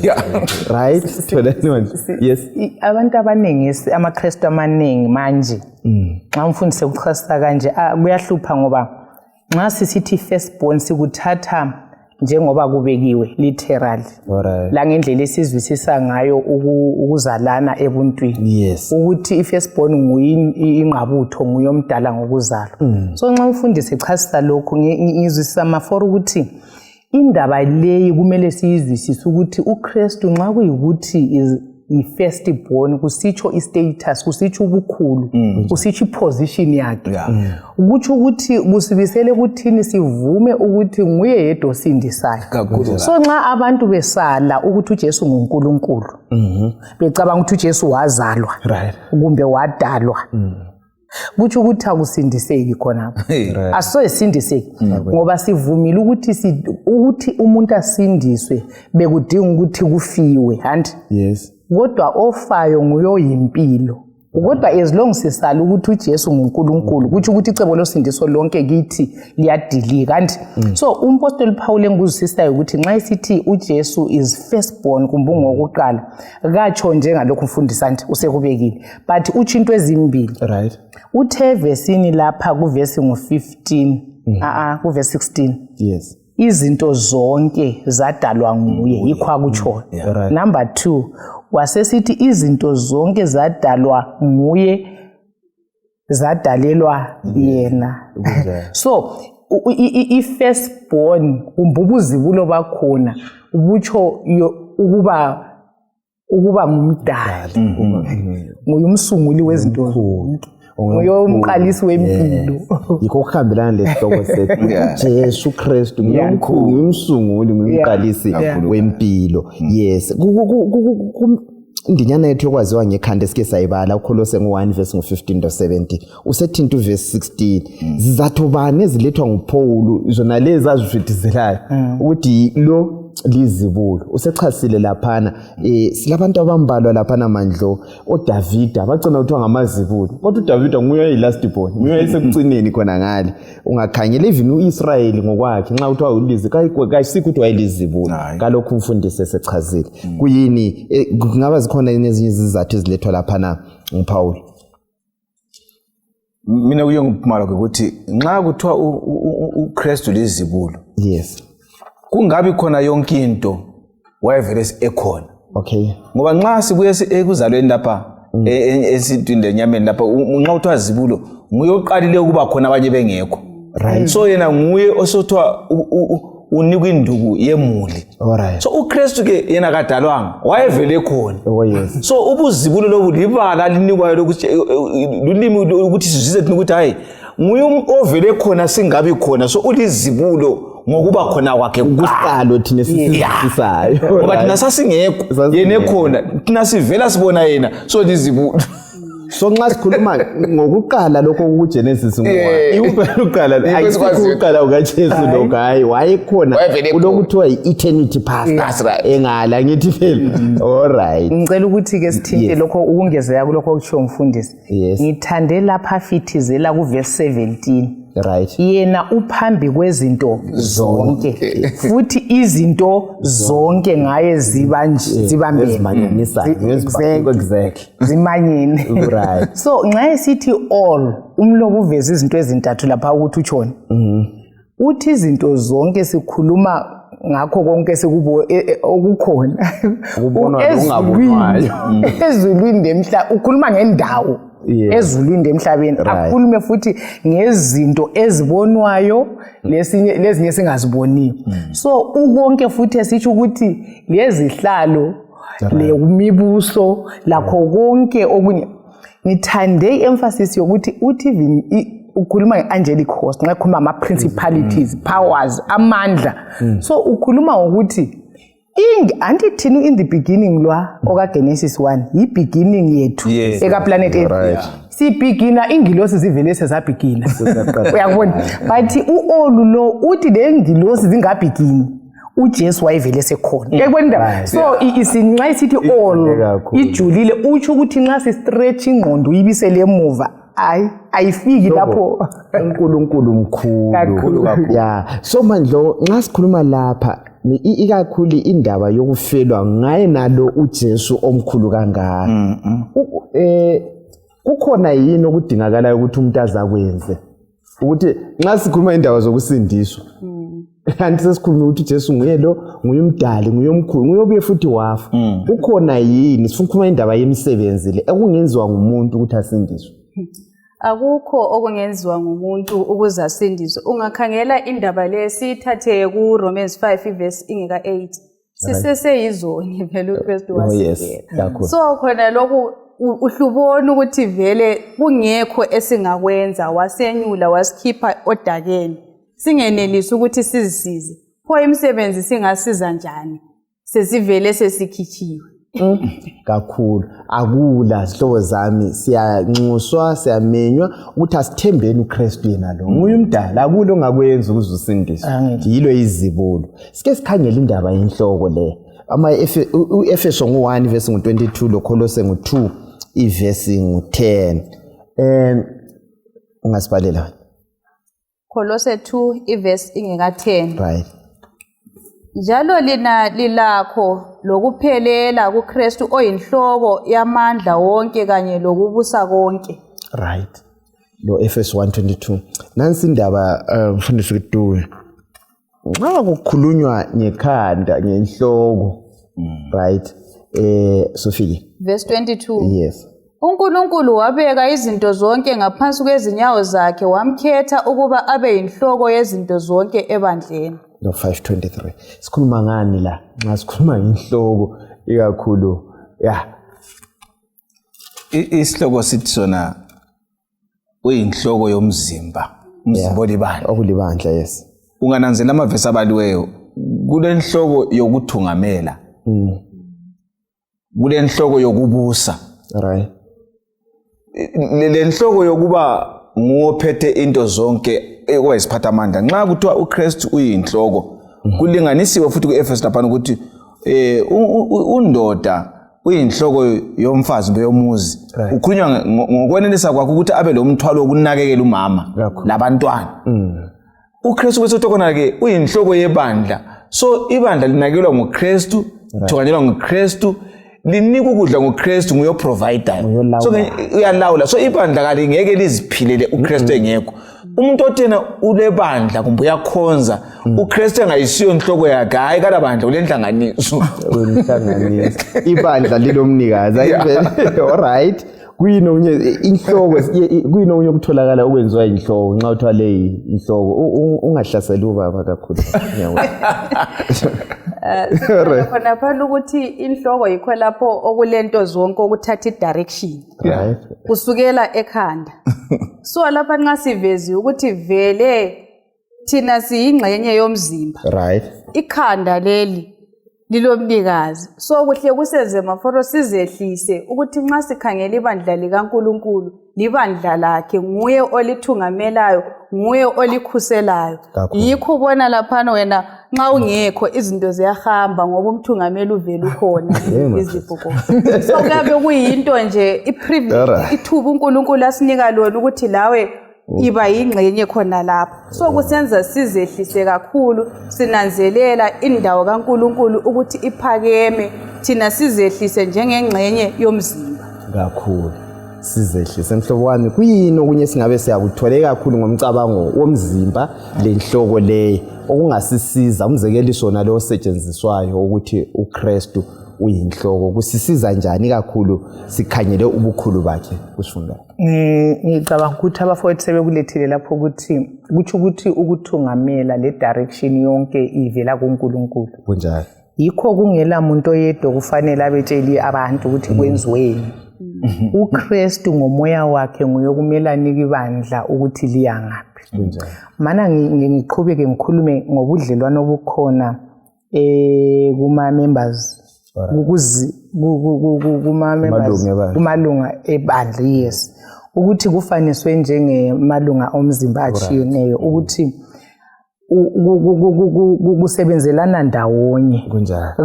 Right, Tholani manje. Yes. Abantu abaningi, amaKristu amaningi manje, nxa umfundisi ekuchasisa kanje, kuyahlupha, ngoba nxa sisithi first born, sikuthatha njengoba kubekiwe literally, la ngendlela esizwisisa ngayo ukuzalana ebuntwini, ukuthi i-first born nguye ingqabutho, nguye omdala ngokuzalwa. So nxa umfundisi echasisa lokhu, ngizwisisa mafora ukuthi indaba leyi kumele siyizwisise ukuthi uKristu, nxa kuyikuthi is i-first born, kusitsho i-status, kusitsho ubukhulu, kusitsho i-position yakhe. Kutsho ukuthi kusibisele kuthini sivume ukuthi nguye yedwa osindisayo. Kakhulu. So nxa abantu besala ukuthi uJesu nguNkulunkulu, becabanga ukuthi uJesu wazalwa kumbe wadalwa, kutsho ukuthi akusindiseki khonapho. Asoyisindiseki ngoba sivumile ukuthi ukuthi umuntu asindiswe bekudinga ukuthi kufiwe, anti? Yes. Kodwa ofayo nguye oyimpilo. Kodwa as long sisala ukuthi uJesu nguNkulunkulu, kutsho ukuthi icebo losindiso lonke kithi liyadilika, anti? So umpostoli Paul, engikuzwisisayo ukuthi nxa esithi uJesu is first born kumbe ungokuqala, katsho njengalokhu mfundisi, anti, usekubekile, but utsho into ezimbili. Uthe evesini lapha, kuvesi ngu-15, a-a, kuvesi 16. Izinto zonke zadalwa nguye, yikho akutshoyo. Number 2, wasesithi izinto zonke zadalwa nguye, zadalelwa yena. So i-first born kumbe ubuzibulo bakhona butsho ukuba ngumdali, nguye umsunguli wezinto zonke, nguye umqalisi wempilo. Yikho okuhambelana lesihloko sethu, uJesu Kristu nguye umsunguli, nguye umqalisi wempilo. Yes, indinyana yethu yokwaziwa ngekhanda esike sayibala, uKholose ngu-1 verse ngu-15 to 17, usethinta uvesi 16. Zizathu bani ezilethwa nguPaul zona lezi azifithizelayo ukuthi lo lizibulo? Usechasile laphana. Silabantu abambalwa laphana mandlo, oDavida bagcina kuthiwa ngamazibulo, kodwa uDavida nguye oyi-last born, nguye oyesekucineni khona ngale. Ungakhangela even u-Israyeli ngokwakhe, nxa kuthiwa ulizi, kayisikho ukuthi wayelizibulo. Kalokhu umfundisi esechazile kuyini, kungaba zikhona yini ezinye izizathu ezilethwa laphana nguPaul? Mina kuye ngiphuma lokho ukuthi nxa kuthiwa uKristu lizibulo, kungabi khona yonke into wayevele ekhona. Ngoba nxa sibuye ekuzalweni lapha, esintwini lenyameni lapha, nxa kuthiwa zibulo, nguye oqalile ukuba khona abanye bengekho. So yena nguye osothiwa unikwa induku yemuli. So uKristu ke yena kadalwanga, wayevele khona. So ubuzibulo lobu libala linikwayo lokuthi lulimi ukuthi sizwise thina ukuthi hayi, nguye ovele khona singabi khona. So ulizibulo ngokuba khona kwakhe kuqalo, thina esisisayo. Ngoba thina sasingekho, yena ekhona, thina sivela sibona yena, so lizibulo. So nxa sikhuluma ngokuqala lokho kuGenesis, uqala ayisikho ukuqala kukaJesu lokho, hayi, wayekhona, kulokuthiwa yi-eternity past engala, ngithi phela. All right. Ngicela ukuthi-ke sithinte lokho, ukungezeka kulokho okutshiwo mfundisi. Ngithande lapha fithizela kuvesi 17. Yena uphambi kwezinto zonke, futhi izinto zonke ngaye zibambene. Zimanyene. So nxa esithi all, umlobo uveza izinto ezintathu lapha ukuthi utshoni. Uthi izinto zonke, sikhuluma ngakho konke sekubo okukhona ezulwini lemhla, ukhuluma ngendawo ezulwini lemhlabeni, akhulume futhi ngezinto ezibonwayo lezinye singaziboniyo. So ukonke futhi esitsho ukuthi lezihlalo, lemibuso, lakho konke okunye. Ngithande i-emphasis yokuthi uthi even ukhuluma nge-angelic host nxa ekhuluma ama-principalities, powers, amandla. So ukhuluma ngokuthi anti thina in the beginning lwa okaGenesis 1 yi-beginning yethu eka-planet Earth. Sibhigina ingilosi zivele sezabhigina, uyakubona? But u-olu lo uthi le ngilosi zingabhigini, uJesu wayevele sekhona, uyakubona indaba? So nxa isithi all ijulile, utsho ukuthi nxa si-stretch ingqondo uyibisele emuva, hayi, ayifiki lapho. uNkulunkulu mkhulu. Ya, so mandlo, nxa sikhuluma lapha ikakhulu indaba yokufelwa ngaye nalo uJesu omkhulu kangaka, kukhona yini okudingakalayo ukuthi umuntu azakwenze, ukuthi nxa sikhuluma indaba zokusindiswa, kanti sesikhuluma ukuthi uJesu nguye lo, nguye umdali, nguye omkhulu, nguye obuye futhi wafa, kukhona yini, sifuna ukukhuluma indaba yemisebenzi le, ekungenziwa ngumuntu ukuthi asindiswe? Akukho okungenziwa ngumuntu ukuze asindiswe. Ungakhangela indaba le, siyithathe ku-Romans 5 ivesi ingeka-8, siseseyizoni vele uKristu wasifela. So khona lokhu uhlubona ukuthi vele kungekho esingakwenza, wasenyula wasikhipha odakeni, singenelisi ukuthi sizisize. Pho imisebenzi singasiza njani sesivele sesikhitshiwe? Kakhulu. Akula, zihlobo zami, siyanxuswa, siyamenywa ukuthi asithembeni uKristu yena lo, nguye umdala. Akula ongakwenza ukuze usindiswe, yilo izibulo. Sike sikhangele indaba yenhloko le, ama uEfeso ngu-1 verse ngu-22, loKholose ngu-2 ivesi ngu-10. Ungasibalela? Kolose 2 ivesi ingeka-10. Njalo lina lilakho lokuphelela kuKristu oyinhloko yamandla wonke kanye lokubusa konke. Right, lo Efeso 1:22. Nansi indaba, mfundisi Kutuwe. Nxa kukhulunywa ngekhanda, ngenhloko, right, Sofike. Verse 22. Yes. UNkulunkulu wabeka izinto zonke ngaphansi kwezinyawo zakhe, wamkhetha ukuba abe yinhloko yezinto zonke ebandleni. No 5:23. Sikhuluma ngani la? Nxa sikhuluma ngenhloko ikakhulu, yeah. Isihloko sithi sona uyinhloko yomzimba, umzimba olibandla. Okulibandla, yes. Ungananzela amavesi abaliweyo, kulenhloko yokuthungamela. Kulenhloko yokubusa. Right. Le nhloko yokuba nguwophethe into zonke ekuba isiphathamandla. Nxa kuthiwa uKristu uyinhloko, kulinganisiwe futhi ku-Efesu laphana ukuthi undoda uyinhloko yomfazi kumbe yomuzi. Ukhulunywa ngokwenelisa kwakhe ukuthi abe lomthwalo wokunakekela umama labantwana. uKristu bese khona ke uyinhloko yebandla. So ibandla linakelwa nguKristu, thunganyelwa nguKristu, linika ukudla nguKristu, nguye oprovider. So uyalawula. So ibandla kalingeke liziphilele uKristu engekho. Umuntu othena ulebandla kumbe uyakhonza, uKristu engayisiyo inhloko yakhe, hayi kalabandla, ulenhlanganiso. Ulenhlanganiso. Ibandla lilomnikazi. Ayivele. All right. Kuyini okunye inhloko, kuyini okunye okutholakala okwenziwa inhloko nxa kuthiwa le inhloko? Ungahlaseli ubaba kakhulu. Khona phela ukuthi inhloko yikho lapho okulento zonke okuthatha i-direction. Kusukela ekhanda. So lapha nxa siveziwe ukuthi vele thina siyingxenye yomzimba. Right. Ikhanda leli lilomnikazi. So kuhle kusenze maforo sizehlise ukuthi nxa sikhangela ibandla likaNkulunkulu, libandla lakhe, nguye olithungamelayo, nguye olikhuselayo. Yikho ubona laphana wena nxa ungekho izinto ziyahamba ngoba umthungameli uvela ukhona izipho. So kuyabe kuyinto nje i-privilege, ithuba uNkulunkulu asinika lona ukuthi lawe iba yingxenye khona lapho. So kusenza sizehlise kakhulu, sinanzelela indawo kaNkulunkulu ukuthi iphakeme, thina sizehlise njengengxenye yomzimba. Kakhulu sizehlise. Mhlobo wami, kuyini okunye singabe siyakuthole kakhulu ngomcabango womzimba lenhloko leyi okungasisiza? Umzekeliso wona lo osetshenziswayo ukuthi uKristu uyinhloko, kusisiza njani kakhulu sikhangele ubukhulu bakhe kusifundo? Ngicabanga ukuthi abafowethu sebekulethile lapho ukuthi kutsho ukuthi ukuthungamela le direction yonke ivela kuNkulunkulu. Kunjalo. Yikho kungela muntu oyedwa kufanele abetsheli abantu ukuthi kwenziweni. uKristu ngomoya wakhe nguye okumele anike ibandla ukuthi liya ngaphi. Kunjalo. Mana ngiqhubeke ngikhulume ngobudlelwano obukhona kuma members, kumalunga ebandla, yes, ukuthi kufaniswe njengemalunga omzimba atshiyeneyo, ukuthi kusebenzelana ndawonye.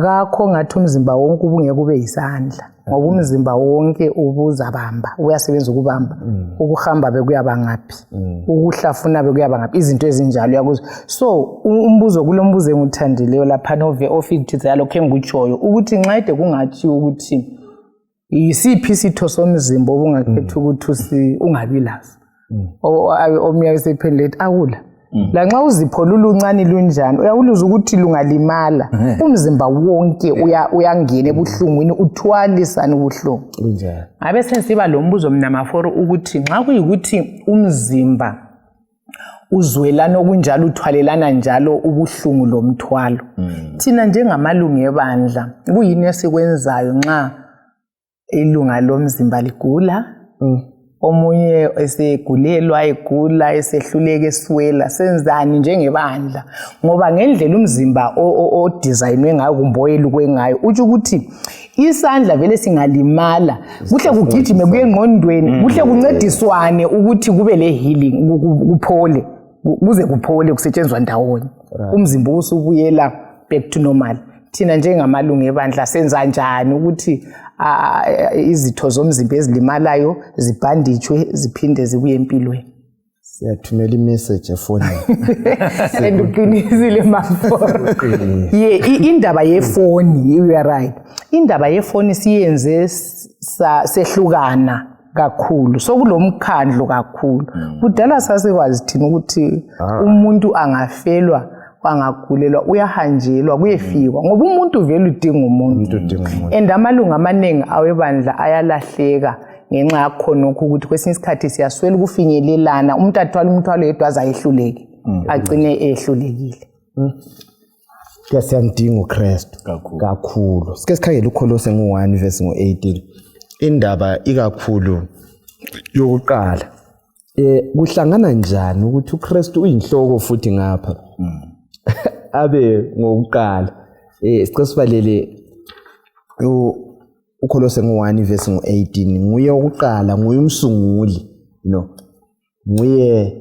Kakho ngathi umzimba wonke ubungeke ube yisandla, ngoba umzimba wonke ubuzabamba, uyasebenza ukubamba, ukuhamba bekuyaba ngaphi, ukuhlafuna bekuyaba ngaphi, izinto ezinjalo uyakuzwa. So umbuzo kulombuzo enguthandileyo laphana ofithi yalokho engikutshoyo, ukuthi nxa kungatshiwo ukuthi yisiphi isitho somzimba obungakhetha ukuthi ungabi laso, omunye esephendule ethi akula. Lanxa uzipho luluncane lunjani, uyawuluza ukuthi lungalimala, umzimba wonke uyangena ebuhlungwini, uthwalisana ubuhlungu. Ngabe sesiba lo mbuzo mina maforo ukuthi nxa kuyikuthi umzimba uzwelana okunjalo, uthwalelana njalo ubuhlungu lomthwalo, thina njengamalunga ebandla kuyini esikwenzayo nxa ilunga lomzimba ligula? Omunye esegulelwa, egula, esehluleka, eswela, senzani njengebandla? Ngoba ngendlela umzimba odesignwe ngayo kumbe oyelukwe ngayo, utsho ukuthi isandla vele singalimala, kuhle kugijime kuye engqondweni, kuhle kuncediswane ukuthi kube le healing, kuphole, kuze kuphole, kusetshenzwa ndawonye, umzimba usubuyela back to normal. Thina njengamalunga ebandla senza njani ukuthi izitho zomzimba ezilimalayo zibhanditshwe ziphinde zibuye empilweni? Siyathumela imessage efonini. And uqinisile maforo. Ye, indaba yefoni, you are right. Indaba yefoni siyenze sehlukana kakhulu, sokulomkhandlo kakhulu. Kudala sasikwazi thina ukuthi umuntu angafelwa Wangagulelwa uyahanjelwa kuyefikwa, ngoba umuntu vele udinga umuntu. And amalungu amaningi awebandla ayalahleka ngenxa yakhonokho, ukuthi kwesinye isikhathi siyaswela ukufinyelelana, umuntu athwala umthwalo yedwa aze ayehluleke, agcine ehlulekile. Siyamdinga uKristu kakhulu. Sike sikhangele uKholose ngo-1 verse ngo-18, indaba ikakhulu yokuqala. Kuhlangana njani ukuthi uKristu uyinhloko futhi ngapha abe ngokuqala? Sicela sibalele uKholose ngo-1 verse ngo-18. Nguye wokuqala, nguye umsunguli, no, nguye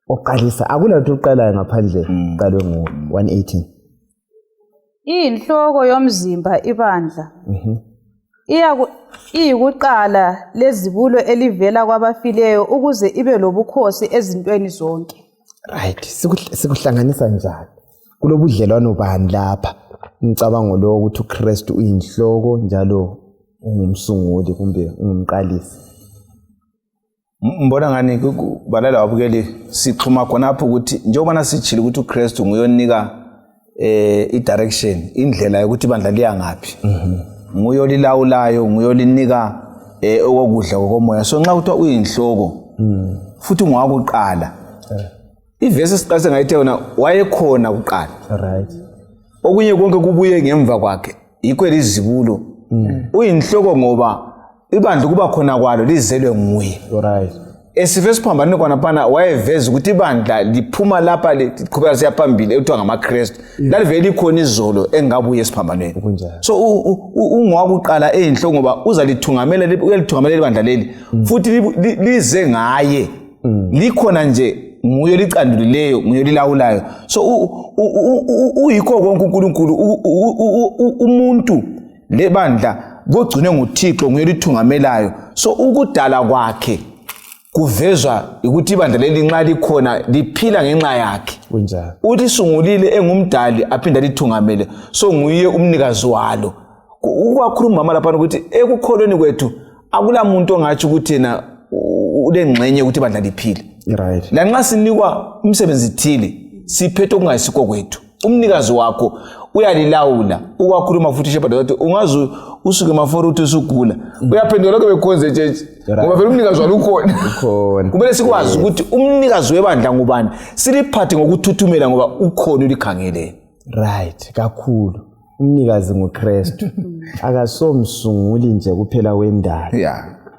oqalisa, akulanto oqalayo ngaphandle qalwe ngo-1:18. Iyinhloko yomzimba ibandla. Iyikuqala lezibulo elivela kwabafileyo, ukuze ibe lobukhosi ezintweni zonke. Right, sikuhlanganisa njani? Kulobudlelwano bani lapha? Umcabango lo ukuthi uKristu uyinhloko njalo ungumsunguli kumbe ungumqalisi. Mbona ngani balala wabukeli, sixhuma khonapho ukuthi njengobana sitshile ukuthi uKristu nguye onika i-direction, indlela yokuthi ibandla liya ngaphi, nguye olilawulayo, nguye olinika okokudla kokomoya. So nxa kuthiwa uyinhloko futhi ungowakuqala, ivesi esiqalise ngayithe yona, wayekhona kuqala, okunye konke kubuye ngemva kwakhe, yikho elizibulo. Uyinhloko ngoba ibandla kuba khona kwalo lizelwe nguye. Esife esiphambaneni khona wayeveza ukuthi ibandla liphuma lapha liqhubeka siya phambili, ekuthiwa ngamaKristu, lalivele likhona izolo engabuye esiphambanweni. So ungowakuqala eyinhloko ngoba uzalithungamela, uyalithungamela ibandla leli, futhi lize ngaye, likhona nje, nguye licandulileyo, nguye lilawulayo. So uyikho konke uNkulunkulu, umuntu lebandla kugcinwe nguThixo, nguye lithungamelayo. So ukudala kwakhe kuvezwa ukuthi ibandla leli nxa likhona liphila ngenxa yakhe. Ulisungulile engumdali, aphinde alithungamele, so nguye umnikazi walo. Ukwakhuluma mama laphana ukuthi ekukholweni kwethu akula muntu ongatsho ukuthi yena ulengxenye ukuthi ibandla liphile. Lanxa sinikwa umsebenzi thile, siphethe okungayisikho kwethu, umnikazi wakho uyalilawula. Ukwakhuluma futhi Shepherd wathi ungaze usuke mafora uthi usugula, uyaphenduka lokho bekhonze etshetshi, ngoba vele umnikazi walo ukhona. Kumele sikwazi ukuthi umnikazi webandla ngubani, siliphathe ngokuthuthumela ngoba ukhona ulikhangele. Right, kakhulu. Umnikazi nguKristu. Akasomsunguli nje kuphela wendalo.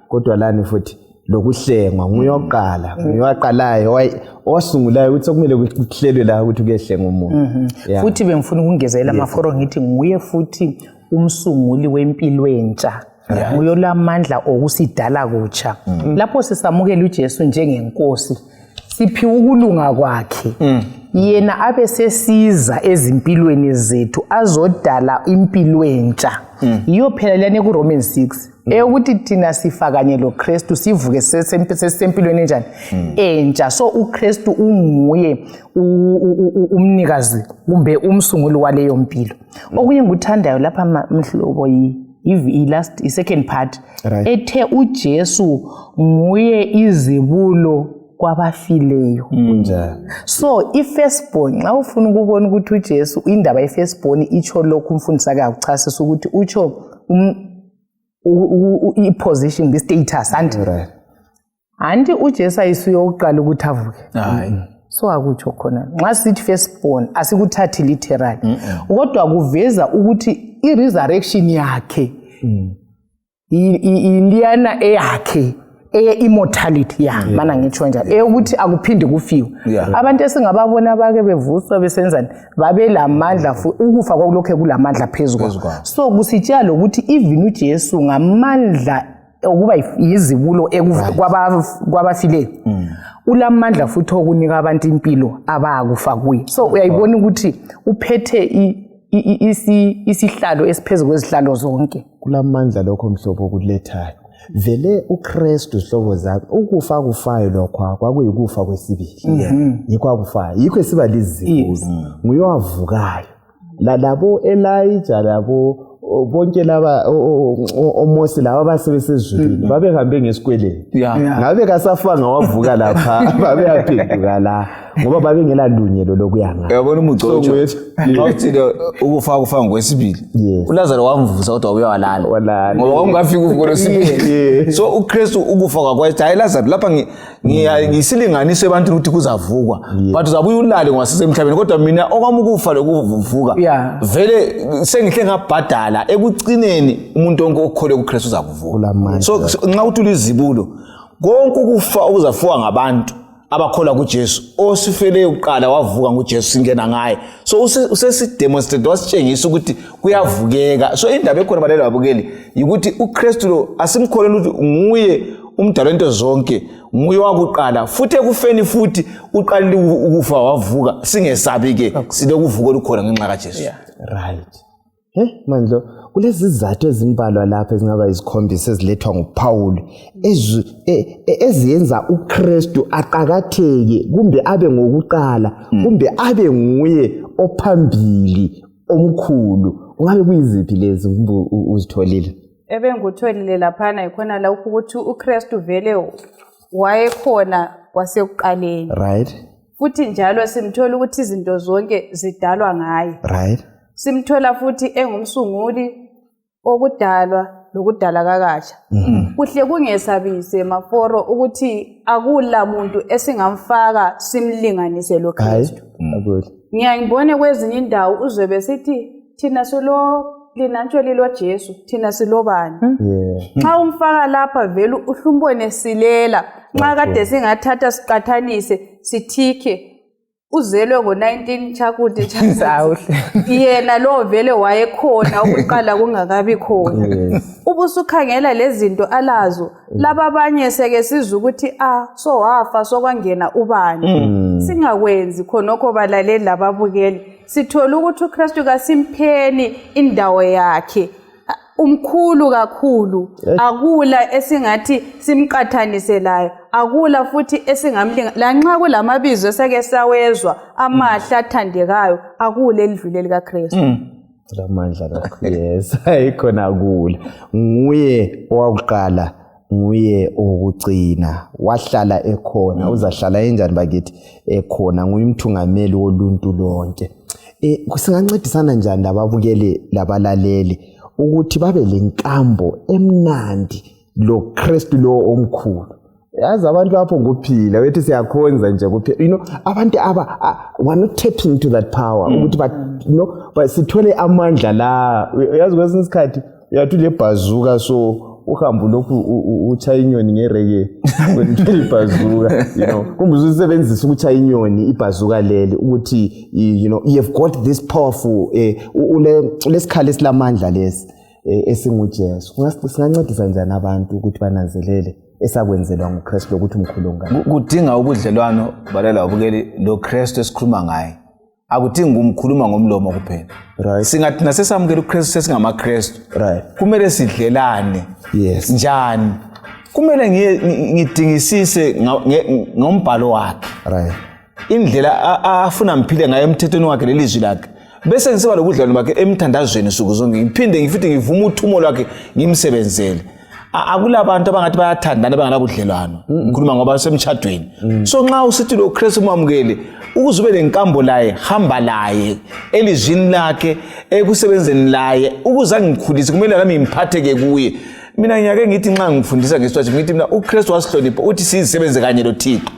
Kodwa lani futhi lokuhlengwa nguye oqala, nguye owaqalayo, owasungulayo ukuthi sokumele kuhlelwe la ukuthi kuyehlenga umuntu. Futhi bengifuna ukungezela amaforo ngithi nguye futhi umsunguli wempilo entsha. Nguye olamandla okusidala kutsha. Lapho sisamukela uJesu njengenkosi, siphiwa ukulunga kwakhe. Yena abe sesiza ezimpilweni zethu azodala impilo entsha. Yiyo phela leyana ku-Romans 6 eyokuthi thina sifa kanye loKristu, sivuke sesempilweni enjani, entsha. So uKristu unguye umnikazi kumbe umsunguli waleyo mpilo. Okunye ngikuthandayo lapha mhlobo i-last, i-second part, ethe uJesu nguye izibulo kwabafileyo. So i-firstborn, nxa ufuna ukubona ukuthi uJesu, indaba ye-firstborn itsho lokhu, umfundisi ake akuchasisa ukuthi utsho i-position, i-status, anti anti uJesu ayisuye owokuqala ukuthi avuke. So akutsho khona nxa sithi firstborn, asikuthathi literal, kodwa kuveza ukuthi i-resurrection yakhe iliyana eyakhe eye-immortality, ya, mana ngitsho njalo, eyokuthi akuphinde kufiwe. Abantu esingababona bake bevuswa besenzani, babelamandla, ukufa kwakulokhe kulamandla phezu kwabo. So kusitshela lokuthi even uJesu ngamandla okuba yizibulo kwabafileyo, ulamandla futhi okunika abantu impilo abakufa kuye. So uyayibona ukuthi uphethe isihlalo esiphezu kwezihlalo zonke. Kulamandla lokho mhlobo okulethayo vele uKristu, zihlobo zami. Ukufa kufayo lokho kwakuyikufa kwesibili, yikho akufayo, yikho esiba lizibulo, nguye owavukayo. Labo Elijah, labo Bonke laba oMose laba abasebesezulwini babehambe ngesikweleti. Ngabe kasafanga wavuka lapha, babeyaphenduka la ngoba babengela lungelo lokuya ngapha. Uyabona umugcotsho nxa uthi ukufa kufa ngokwesibili, uLazaro wamvusa kodwa wabuya walala ngoba kwakungafiki uvuko lwesibili. So uKristu ukufa kwakhe, hayi Lazaro, lapha ngisilinganiso ebantwini ukuthi kuzavukwa, but uzabuya ulale ngoba sisemhlabeni, kodwa mina okwami ukufa lokuvuka vele sengihle ngabhadala. Ekucineni umuntu wonke okholwe kuKristu uzakuvuka. So nxa uthi ulizibulo, konke ukufa okuzafuka ngabantu abakholwa kuJesu osifeleyo kuqala wavuka nguJesu, singena ngaye. So usesidemonstrate, wasitshengisa ukuthi kuyavukeka. So indaba ekhona, balelo babukeli, yikuthi uKristu lo asimkholela ukuthi nguye umdalo wento zonke, nguye wakuqala, futhi ekufeni futhi uqalile ukufa wavuka. Singesabi-ke, silokuvuka olukhona ngenxa kaJesu. Right. Mandlo, kulezizathu ezimbalwa lapha ezingaba izikhombisa ezilethwa nguPaul eziyenza uKristu aqakatheke kumbe abe ngokuqala kumbe abe nguye ophambili omkhulu. Kungabe kuyiziphi lezi kumbe uzitholile? Ebengutholile laphana yikhona lokhu ukuthi uKristu vele wayekhona kwasekuqaleni. Futhi njalo simthola ukuthi izinto zonke zidalwa ngaye. Simthola futhi engumsunguli okudalwa lokudala kakatsha. Kuhle kungesabise maforo ukuthi akula muntu esingamfaka simlinganise loKristu. Ngiyangibone kwezinye indawo uzwe besithi thina silo lina lilo Jesu, thina silobani. Nxa umfaka lapha vele uhlumbone silela. Nxa kade singathatha siqathanise sithike uzelwe ngo-19 chakuti yena lo vele wayekhona ukuqala kungakabi khona. Ubusukhangela lezinto alazo laba abanye seke sizwe ukuthi so wafa sokwangena ubani. Singakwenzi khonokho balaleli lababukeli. Sithola ukuthi uKristu kasimpheni indawo yakhe, umkhulu kakhulu, akula esingathi simqathanise layo, akula futhi esingamlinga. Lanxa kulamabizo esake sawezwa amahle athandekayo, akula elidlule likaKristu. Lamandla lokho. Yes, ayikhona akula. Nguye owakuqala, nguye owokugcina, wahlala ekhona, uzahlala enjani bakithi ekhona, nguye umthungameli woluntu lonke. Singancedisana njani lababukeli labalaleli ukuthi babe lenkambo emnandi lo Kristu lo omkhulu? Yazi abantu lapho nguphila wethi siyakhonza nje kuphela, you know, abantu aba were not tapping into that power ukuthi ba, you know, but sithole amandla la. Uyazi kwesinye isikhathi uyathi ule bhazuka, so uhambe lokhu utshaya inyoni ngereke wena ibhazuka, you know, kumbe usebenzisa ukutshaya inyoni ibhazuka leli ukuthi, you know, you have got this powerful ulesikhali esilamandla lesi esinguJesu. Singancedisa njani abantu ukuthi bananzelele esakwenzelwa nguKristu lokuthi umkhulu ngani? Kudinga ubudlelwano, balela babukeli, lo Kristu esikhuluma ngaye. Akudingi kumkhuluma ngomlomo kuphela. Singathi nasesamukela uKristu sesingamaKristu, kumele sidlelane. Njani? Kumele ngidingisise ngombhalo wakhe, indlela afuna ngiphile ngayo emthethweni wakhe lelizwi lakhe, bese ngisiba lobudlelwano bakhe emthandazweni suku zonke, ngiphinde ngifuthi ngivume uthumo lwakhe ngimsebenzele. Akulabantu abangathi bayathandana bengalabudlelwano, ngikhuluma ngoba semtshadweni. So nxa usithi lo Kristu umamukele, ukuze ube lenkambo laye, hamba laye elizwini lakhe, ekusebenzeni laye, ukuze angikhulise kumele lami ngiphatheke kuye. Mina ngiyake ngithi nxa ngifundisa ngesitwathi, ngithi mina uKristu wasihlonipha uthi sizisebenze kanye loThixo.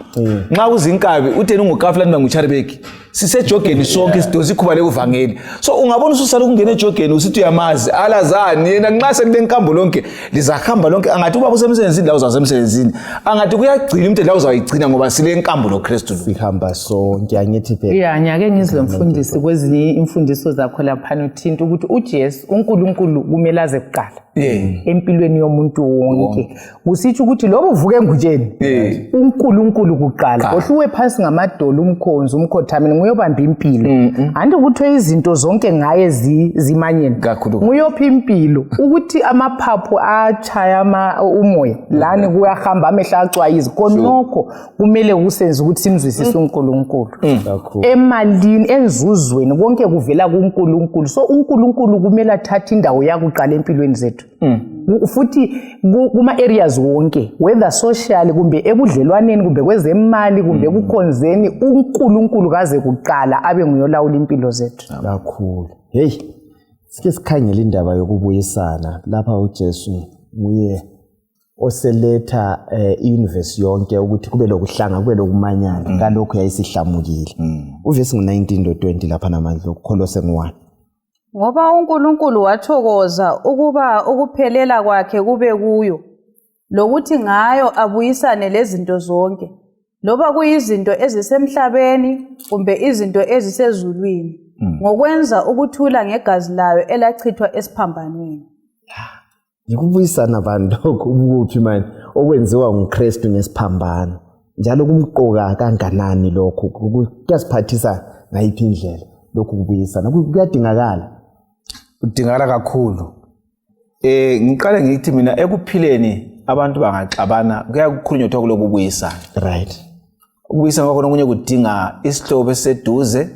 Nxa kuzinkabi utheni ungukafula mina nguCharibeki, sisejogeni sonke, sidonsa ikhuba lekuvangeli. So ungabona ususala ukungena ejogeni usithi uyamazi, alazani yena. Nxa sekulenkambo lonke lizahamba lonke. Angathi ubaba usemsebenzini la uzasemsebenzini, angathi kuyagcina umntu la uzayigcina, ngoba silenkambo loKristu. Sihamba sonke, angithi phela. Ya, ngiyake ngizwe mfundisi kwezinye imfundiso zakho laphana uthinta ukuthi uJesu uNkulunkulu kumele aze kuqala empilweni yomuntu wonke, kusitsho ukuthi loba uvuka engutsheni uNkulunkulu kuqala. Ohluwe phansi ngamadolo umkhonzi umkhothameni nguye obamba impilo. Anti kuthiwe izinto zonke ngaye zimanyene. Kakhulu. Nguyopha impilo ukuthi amaphaphu achaya umoya lani kuyahamba amehlo acwayizi khonokho kumele kusenze ukuthi simzwisise uNkulunkulu. Emalini, enzuzweni, konke kuvela kuNkulunkulu. So uNkulunkulu kumele athathe indawo yakuqala empilweni zethu. Futhi kuma-areas wonke, whether social kumbe ebudlelwaneni kumbe kwezemali kumbe ekukhonzeni, uNkulunkulu kaze kuqala abe nguyolawula impilo zethu. Kakhulu. Hey, sike sikhangele indaba yokubuyisana lapha. uJesu nguye oseletha i-universe yonke ukuthi kube lokuhlanga, kube lokumanyana kalokhu yayisihlamukile. Uvesi ngu-19 lo-20 lapha namandla ukukholose ngu-1. Ngoba uNkulunkulu wathokoza ukuba ukuphelela kwakhe kube kuyo, lokuthi ngayo abuyisane lezinto zonke, loba kuyizinto ezisemhlabeni kumbe izinto ezisezulwini, ngokwenza ukuthula ngegazi layo elachithwa esiphambanweni. Yikubuyisana bani lokhu, ukuphi manje okwenziwa nguKristu ngesiphambano, njalo kumqoka kanganani lokhu? Kuyasiphathisa ngayiphi indlela lokhu kubuyisana? Kuyadingakala? Kudingakala kakhulu. Ngiqale ngithi mina ekuphileni abantu bangaxabana kuyakukhulunywa kuthiwa kulokubuyisana. Ukubuyisana kwakhona okunye kudinga isihlobo esiseduze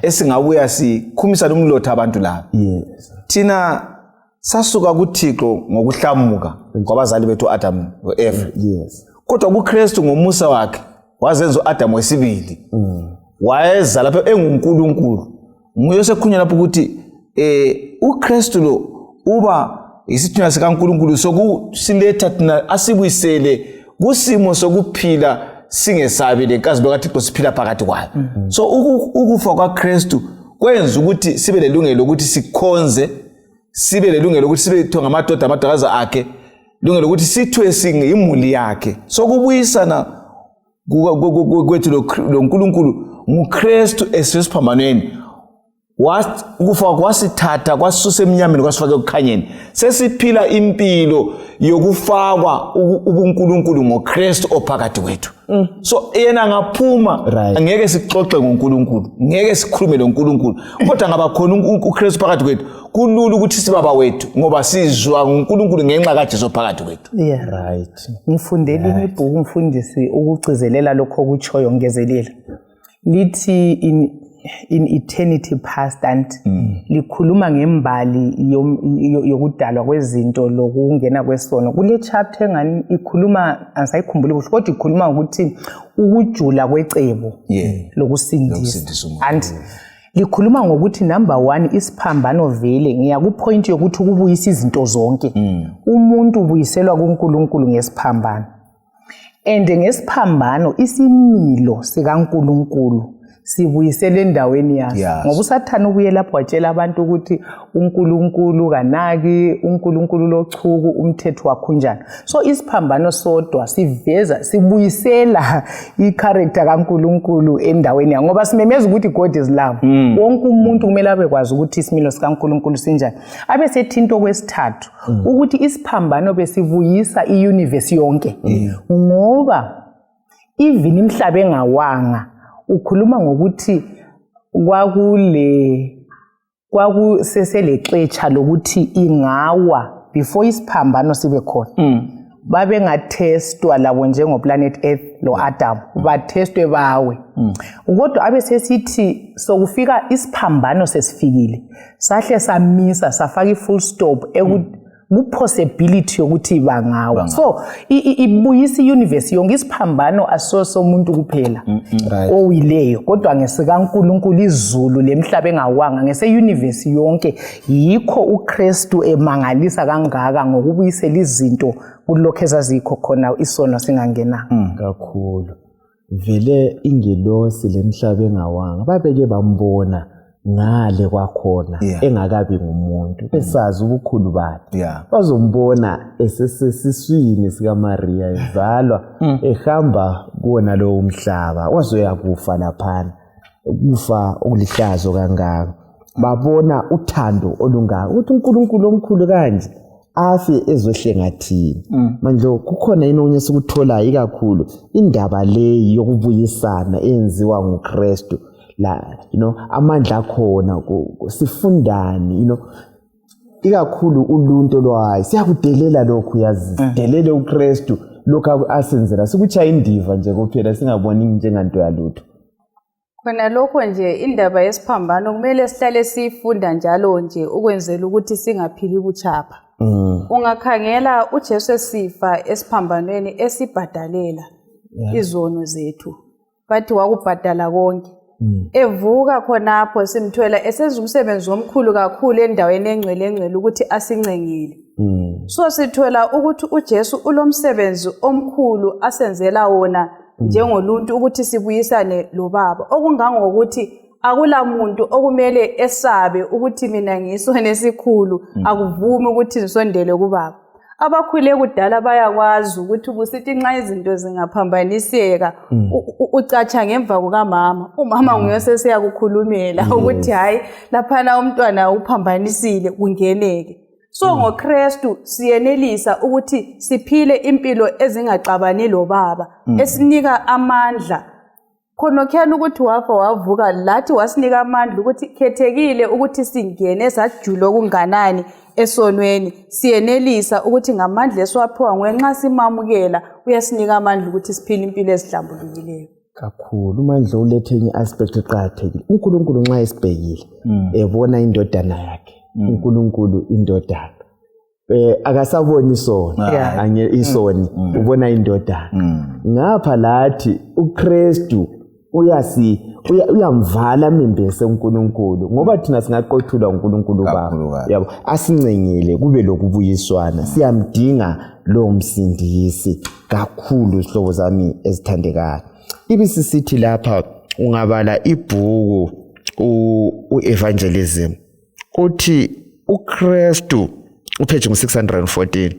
esingabuya sikhumisane umlotha abantu laba. Thina sasuka kuThixo ngokuhlamuka kwabazali bethu u-Adam no-Eva. Kodwa kuKristu ngomusa wakhe wazenza u-Adam wesibili. Wayeza lapho enguNkulunkulu. Nguye osekhunywa lapho ukuthi uKristu lo uba isithunywa sikaNkulunkulu sokusiletha thina asibuyisele kusimo sokuphila singesabi lenkazimulo kaThixo siphila phakathi kwayo. So ukufa kwaKristu kwenza ukuthi sibe lelungelo lokuthi sikhonze, sibe lelungelo lokuthi sibe kuthiwa ngamadoda amadodakazi akhe, lungelo lokuthi sithiwe singimuli yakhe. So kubuyisana kwethu loNkulunkulu nguKristu esesiphambanweni. Ukufa kwasithatha kwasisusa emnyameni kwasifaka ekukhanyeni. Sesiphila impilo yokufakwa ubuNkulunkulu ngoKristu ophakathi kwethu. So yena angaphuma, angeke sixoxe ngoNkulunkulu, ngeke sikhulume loNkulunkulu, kodwa ngaba khona uKristu phakathi kwethu, kulula ukuthi sibaba wethu ngoba sizwa nguNkulunkulu ngenxa kaJesu phakathi kwethu. Ngifundele ibhuku mfundisi ukugcizelela lokho okutshoyo, ngezelela. Lithi in eternity past, and likhuluma ngembali yokudalwa kwezinto lokungena kwesono. Kule chapter engani ikhuluma, angisayikhumbuli kuhle, kodwa ikhuluma ngokuthi ukujula kwecebo lokusindisa. Lokusindisa umuntu. And likhuluma ngokuthi number 1 isiphambano, vele ngiya ku-point yokuthi ukubuyisa izinto zonke. Umuntu ubuyiselwa kuNkulunkulu ngesiphambano. And ngesiphambano isimilo sikaNkulunkulu sibuyisele endaweni yaso. Ngoba uSathane ubuye lapho watshela abantu ukuthi uNkulunkulu kanaki, uNkulunkulu lochuku, umthetho wakhe unjani. So isiphambano sodwa siveza, sibuyisela i-character kaNkulunkulu endaweni yayo, ngoba simemeza ukuthi God is love. Wonke umuntu kumele abekwazi ukuthi isimilo sikaNkulunkulu sinjani. Abe sethinto kwesithathu ukuthi isiphambano besibuyisa i-universe yonke. Ngoba even imhlaba engawanga, ukhuluma ngokuthi kwakuseselexetsha lokuthi ingawa before isiphambano sibe khona. Babengathestwa labo njengo planet Earth lo Adam, bathestwe bawe. Kodwa abe sesithi sokufika isiphambano sesifikile, sahle samisa, safaka i-full stop ku-possibility yokuthi bangawa. So ibuyisa i-universe yonke. Isiphambano asiso somuntu kuphela owileyo, kodwa ngesikaNkulunkulu izulu lemhlaba engawanga, ngese-universe yonke. Yikho uKristu emangalisa kangaka ngokubuyisela izinto kulokhu ezazikho khona isono singangenanga. Kakhulu. Vele ingelosi lemhlaba engawanga babeke bambona ngale kwakhona engakabi ngumuntu, besazi ubukhulu bakhe. Bazombona esesesiswini sikaMaria ezalwa, ehamba kuwona lowo mhlaba, wazoya kufa laphana, kufa okulihlazo kangaka. Babona uthando olungaka ukuthi uNkulunkulu omkhulu kanje afe ezohlenga thina. Manje kukhona yini okunye esikutholayo, ikakhulu indaba leyi yokubuyisana eyenziwa nguKristu la, amandla akhona, sifundani, ikakhulu uluntu lwayo siyakudelela lokhu, yazi sidelele uKristu, lokhu asenzela sikutshaye indiva nje kuphela, singaboni njenganto yalutho. Khona lokho nje, indaba yesiphambano kumele sihlale siyifunda njalo nje ukwenzela ukuthi singaphili butshapha. Ungakhangela uJesu esifa esiphambanweni esibhadalela izono zethu, bathi wakubhadala konke. Evuka khonapho simthola esenza umsebenzi omkhulu kakhulu endaweni engcwele engcwele ukuthi asincengile. So sithola ukuthi uJesu ulomsebenzi omkhulu asenzela wona njengoluntu ukuthi sibuyisane lobaba, okungangokuthi akula muntu okumele esabe ukuthi mina ngiyisona esikhulu, akuvumi ukuthi ngisondele kubaba. Abakhule kudala bayakwazi ukuthi kusithi nxa izinto zingaphambaniseka, ucatsha ngemva kukamama, umama nguye sesiyakukhulumela ukuthi hayi, laphana umntwana uphambanisile, kungeneke. So ngoKristu siyenelisa ukuthi siphile impilo ezingaxabani lobaba, esinika amandla khonokhuyana ukuthi wafa wavuka lathi, wasinika amandla ukuthi khethekile ukuthi singene sajula okunganani esonweni, siyenelisa ukuthi ngamandla esiwaphiwa nguye nxa simamukela, uyasinika amandla ukuthi siphile impilo ezihlambulukileyo. Kakhulu mandla, ulethe enye aspect eqakathekile. UNkulunkulu nxa esibhekile ebona indodana yakhe, uNkulunkulu indodana, akasaboni isoni, ange isoni, ubona indodana. Ngapha lathi uKristu uyamvala mimbese uNkulunkulu, ngoba thina singaqothulwa uNkulunkulu baba, Kakhulukazi. yabo, asincengele kube lokubuyiswana. Siyamdinga lo msindisi kakhulu, zihlobo zami ezithandekayo. Ibisisithi lapha ungabala ibhuku u-evangelism, uthi uKristu, upage ngu-614,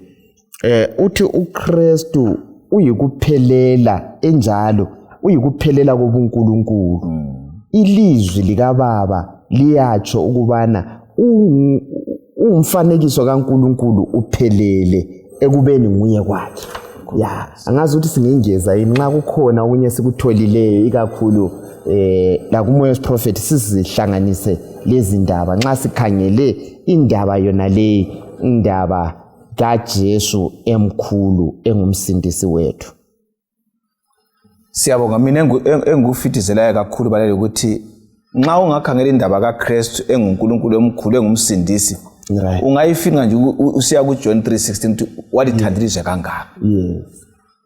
uthi uKristu uyikuphelela, enjalo uyikuphelela kobuNkulunkulu. Ilizwi likaBaba liyatsho ukubana ungumfanekiso kaNkulunkulu uphelele ekubeni nguye kwakhe. Ya, angazi ukuthi singengeza yini nxa kukhona okunye sikutholileyo, ikakhulu la kumoya wesiprofethi, sizihlanganise lezi ndaba nxa sikhangele indaba yona leyi, indaba kaJesu emkhulu engumsindisi wethu. Siyabonga. Mina engikufithizelayo kakhulu balele ukuthi nxa ungakhangela indaba kaKristu enguNkulunkulu omkhulu engumsindisi, ungayifinga nje usiya kuJohn 3:16 ukuthi walithanda ilizwe kangaka.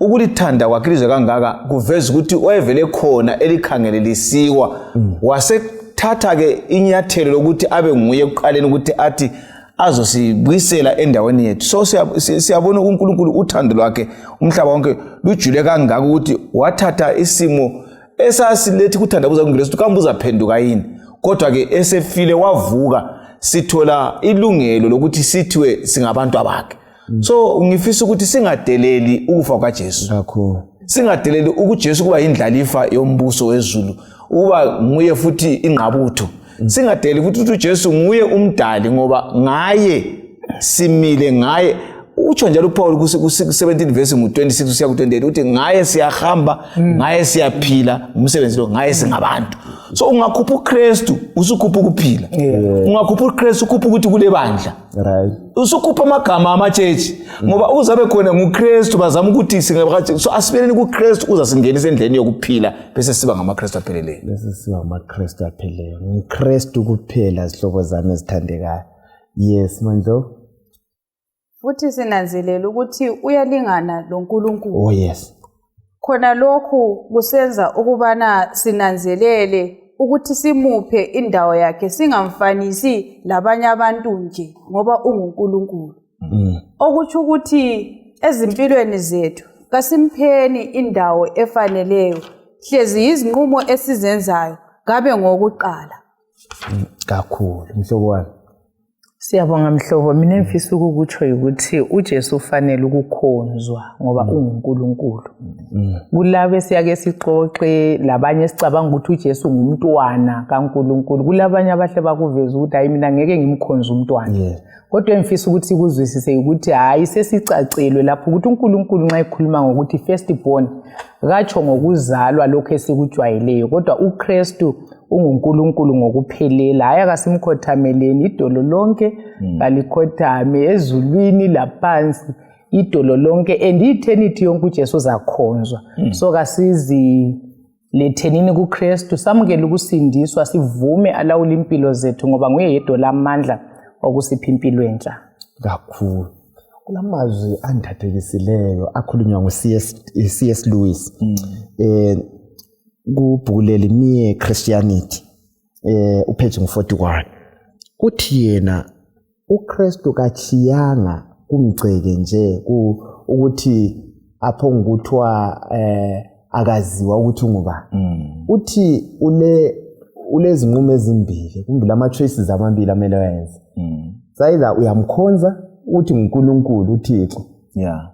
Ukulithanda kwakhe ilizwe kangaka kuveza ukuthi wayevele khona elikhangele lisiwa, wasethatha-ke inyathelo lokuthi abe nguye ekuqaleni ukuthi athi azosibuyisela endaweni yethu. So siyabona uNkulunkulu uthando lwakhe umhlaba wonke lujule kangaka ukuthi wathatha isimo esasilethi kuthandabuza kungilosi kambe uzaphenduka yini, kodwa-ke esefile wavuka, sithola ilungelo lokuthi sithiwe singabantu abakhe. So ngifisa ukuthi singadeleli ukufa kukaJesu, kakhulu, singadeleli ukuJesu kuba yindlalifa yombuso wezulu, ukuba nguye futhi ingqabutho. Singadeli futhi ukuthi uJesu nguye umdali, ngoba ngaye simile, ngaye utsho njalo uPaul ku-17 verse ngu-26 usiya ku-28 uthi ngaye siyahamba, ngaye siyaphila, ngumsebenzi lo, ngaye singabantu. So ungakhupha uKristu usukhupha ukuphila, ungakhupha uKristu ukhupha ukuthi kule bandla, usukhupha amagama amatshetshi, ngoba uzabe khona nguKristu bazama ukuthi so asibeleni kuKristu uzasingenisa endleleni yokuphila, bese siba ngamaKristu apheleleyo. Bese siba ngamaKristu apheleleyo nguKristu kuphela, zihlobo zami ezithandekayo. Yes, Mandlo. Futhi sinanzelela ukuthi uyalingana loNkulunkulu. Oh yes. Khona lokhu kusenza ukubana sinanzelele ukuthi simuphe indawo yakhe, singamfanisi labanye abantu nje, ngoba unguNkulunkulu. Okutsho ukuthi ezimpilweni zethu kasimpheni indawo efaneleyo, hlezi izinqumo esizenzayo kabe ngokuqala. Kakhulu, mhlobo wami. Siyabonga mhlobo, mina engifisa ukukutsho ukuthi uJesu ufanele ukukhonzwa ngoba unguNkulunkulu. Kulabo esiyake sixoxe labanye esicabanga ukuthi uJesu ngumntwana kaNkulunkulu, kulabanye abahle bakuveza ukuthi hayi mina ngeke ngimkhonze umntwana. Kodwa engifisa ukuthi sikuzwisise ukuthi hayi sesicacelwe lapho ukuthi uNkulunkulu nxa ekhuluma ngokuthi first born katsho ngokuzalwa lokhu esikujwayeleyo, kodwa uKristu unguNkulunkulu ngokuphelela. Hayi akasimkhothameleni, idolo lonke kalikhothame ezulwini laphansi, idolo lonke and i-eternity yonke uJesu uzakhonzwa. So kasizilethenini kuKristu, samukele ukusindiswa, sivume alawule impilo zethu ngoba nguye yedwa lamandla okusipha impilo entsha. Kakhulu. Kulamazwi angithathekisileyo akhulunywa ngu-C.S. Lewis kubhuku leli Mere Christianity, upage ngu-41. Uthi yena uKristu kachiyanga kumgceke nje ukuthi apho ngikuthiwa akaziwa ukuthi ungubani. Uthi ulezinqumo ezimbili kumbe lama choices amabili amele ayenze. Sayida uyamkhonza uthi nguNkulunkulu uThixo,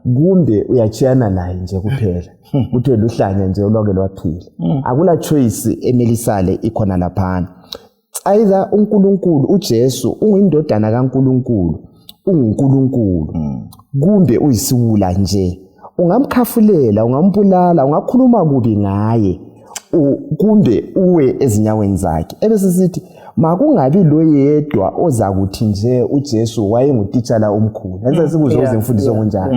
kumbe uyachiyana naye nje kuphela, kuthiwe luhlanya nje olwake lwaphila. Akula choice emelisale ikhona laphana. Either uNkulunkulu uJesu unguyindodana kaNkulunkulu, unguNkulunkulu, kumbe uyisiwula nje. Ungamkhafulela, ungambulala, ungakhuluma kubi ngaye, kumbe uwe ezinyaweni zakhe. Ebese sithi makungabi lo yedwa ozakuthi nje uJesu wayengutitshala omkhulu. Enza sikuzwe izimfundiso kunjalo.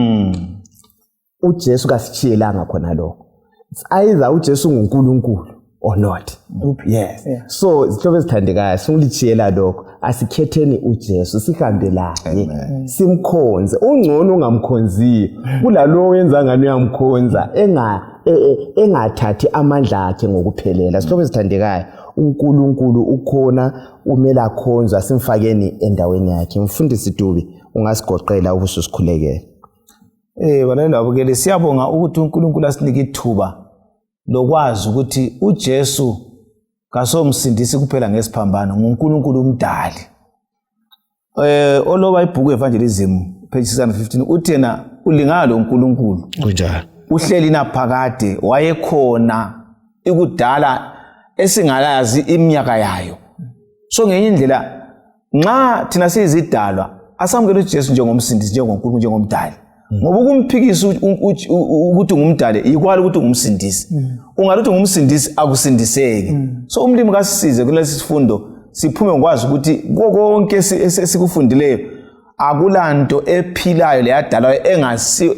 uJesu kasitshiyelanga khona lokho. It's either uJesu unguNkulunkulu or not. Yes. So zihlobo ezithandekayo, singulitshiyela lokho. Asikhetheni uJesu, sihambe laye, simkhonze. Ungcono ungamkhonziyo kulalowo wenza ngani uyamkhonza engathathi amandla akhe ngokuphelela. Zihlobo ezithandekayo, uNkulunkulu ukhona, umele akhonzwe, asimfakeni endaweni yakhe. Mfundisi Dube, ungasigoqela ubususikhulekela. Balaleli babukeli, siyabonga ukuthi uNkulunkulu asinike ithuba lokwazi ukuthi uJesu kasomsindisi kuphela ngesiphambano, nguNkulunkulu umdali. Oloba ibhuku Evangelism page 615 uthi yena ulingana loNkulunkulu. Kunjalo. Uhleli naphakade, wayekhona ikudala esingalazi iminyaka yayo. So ngenye indlela nxa thina siyizidalwa asamukele uJesu njengomsindisi, njengoNkulunkulu, njengomdali. Ngoba ukumphikisa ukuthi ungumdali yikwala ukuthi ungumsindisi. Ungathi ungumsindisi akusindiseki. So umlimi kasisize kulesi sifundo siphume ngokwazi ukuthi konke esikufundileyo akulanto ephilayo leyadalwayo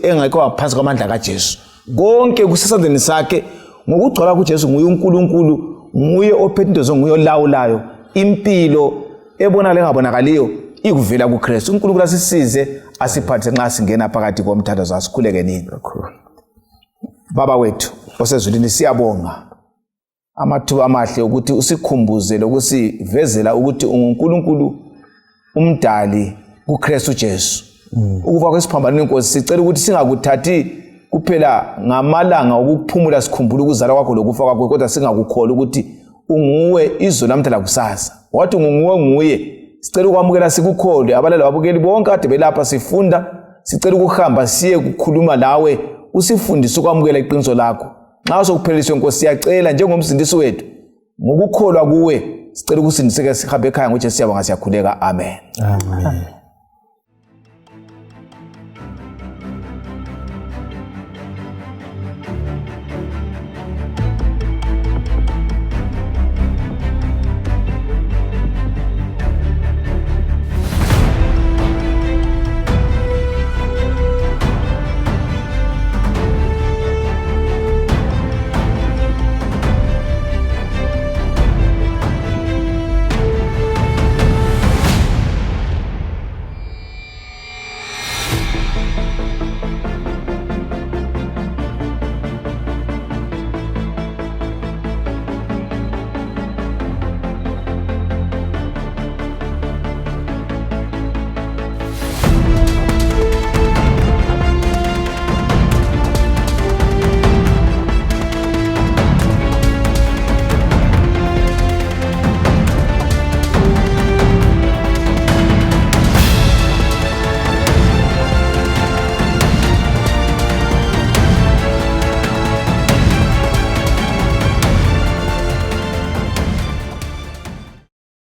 engekho ngaphansi kwamandla kaJesu. Konke kusesandleni sakhe. Ngokugcwala kuJesu nguye uNkulunkulu, nguye ophethe into zonke, nguye olawulayo impilo ebonakala engabonakaliyo ikuvela kuKristu. uNkulunkulu asisize asiphathise nxa singena phakathi komthandazo. Asikhuleke nini. Baba wethu osezulwini, siyabonga amathuba amahle ukuthi usikhumbuze lokusivezela ukuthi unguNkulunkulu umdali kuKristu Jesu. Ukufa kwesiphambanweni Nkosi, sicela ukuthi singakuthathi kuphela ngamalanga okuphumula sikhumbula ukuzalwa kwakho lokufa kwakho, kodwa singakukholwa ukuthi unguwe izolo namhla lakusasa. Wathi unguwe nguye. Sicela ukwamukela sikukholwe. Abalali babukeli bonke kade belapha sifunda, sicela ukuhamba siye kukhuluma lawe, usifundise ukwamukela iqiniso lakho. Nxa sokuphelelisiwe Nkosi, siyacela njengomsindisi wethu ngokukholwa kuwe, sicela ukusindiseka sihambe ekhaya ngoJesu. Siyabonga, siyakhuleka. Amen. Amen.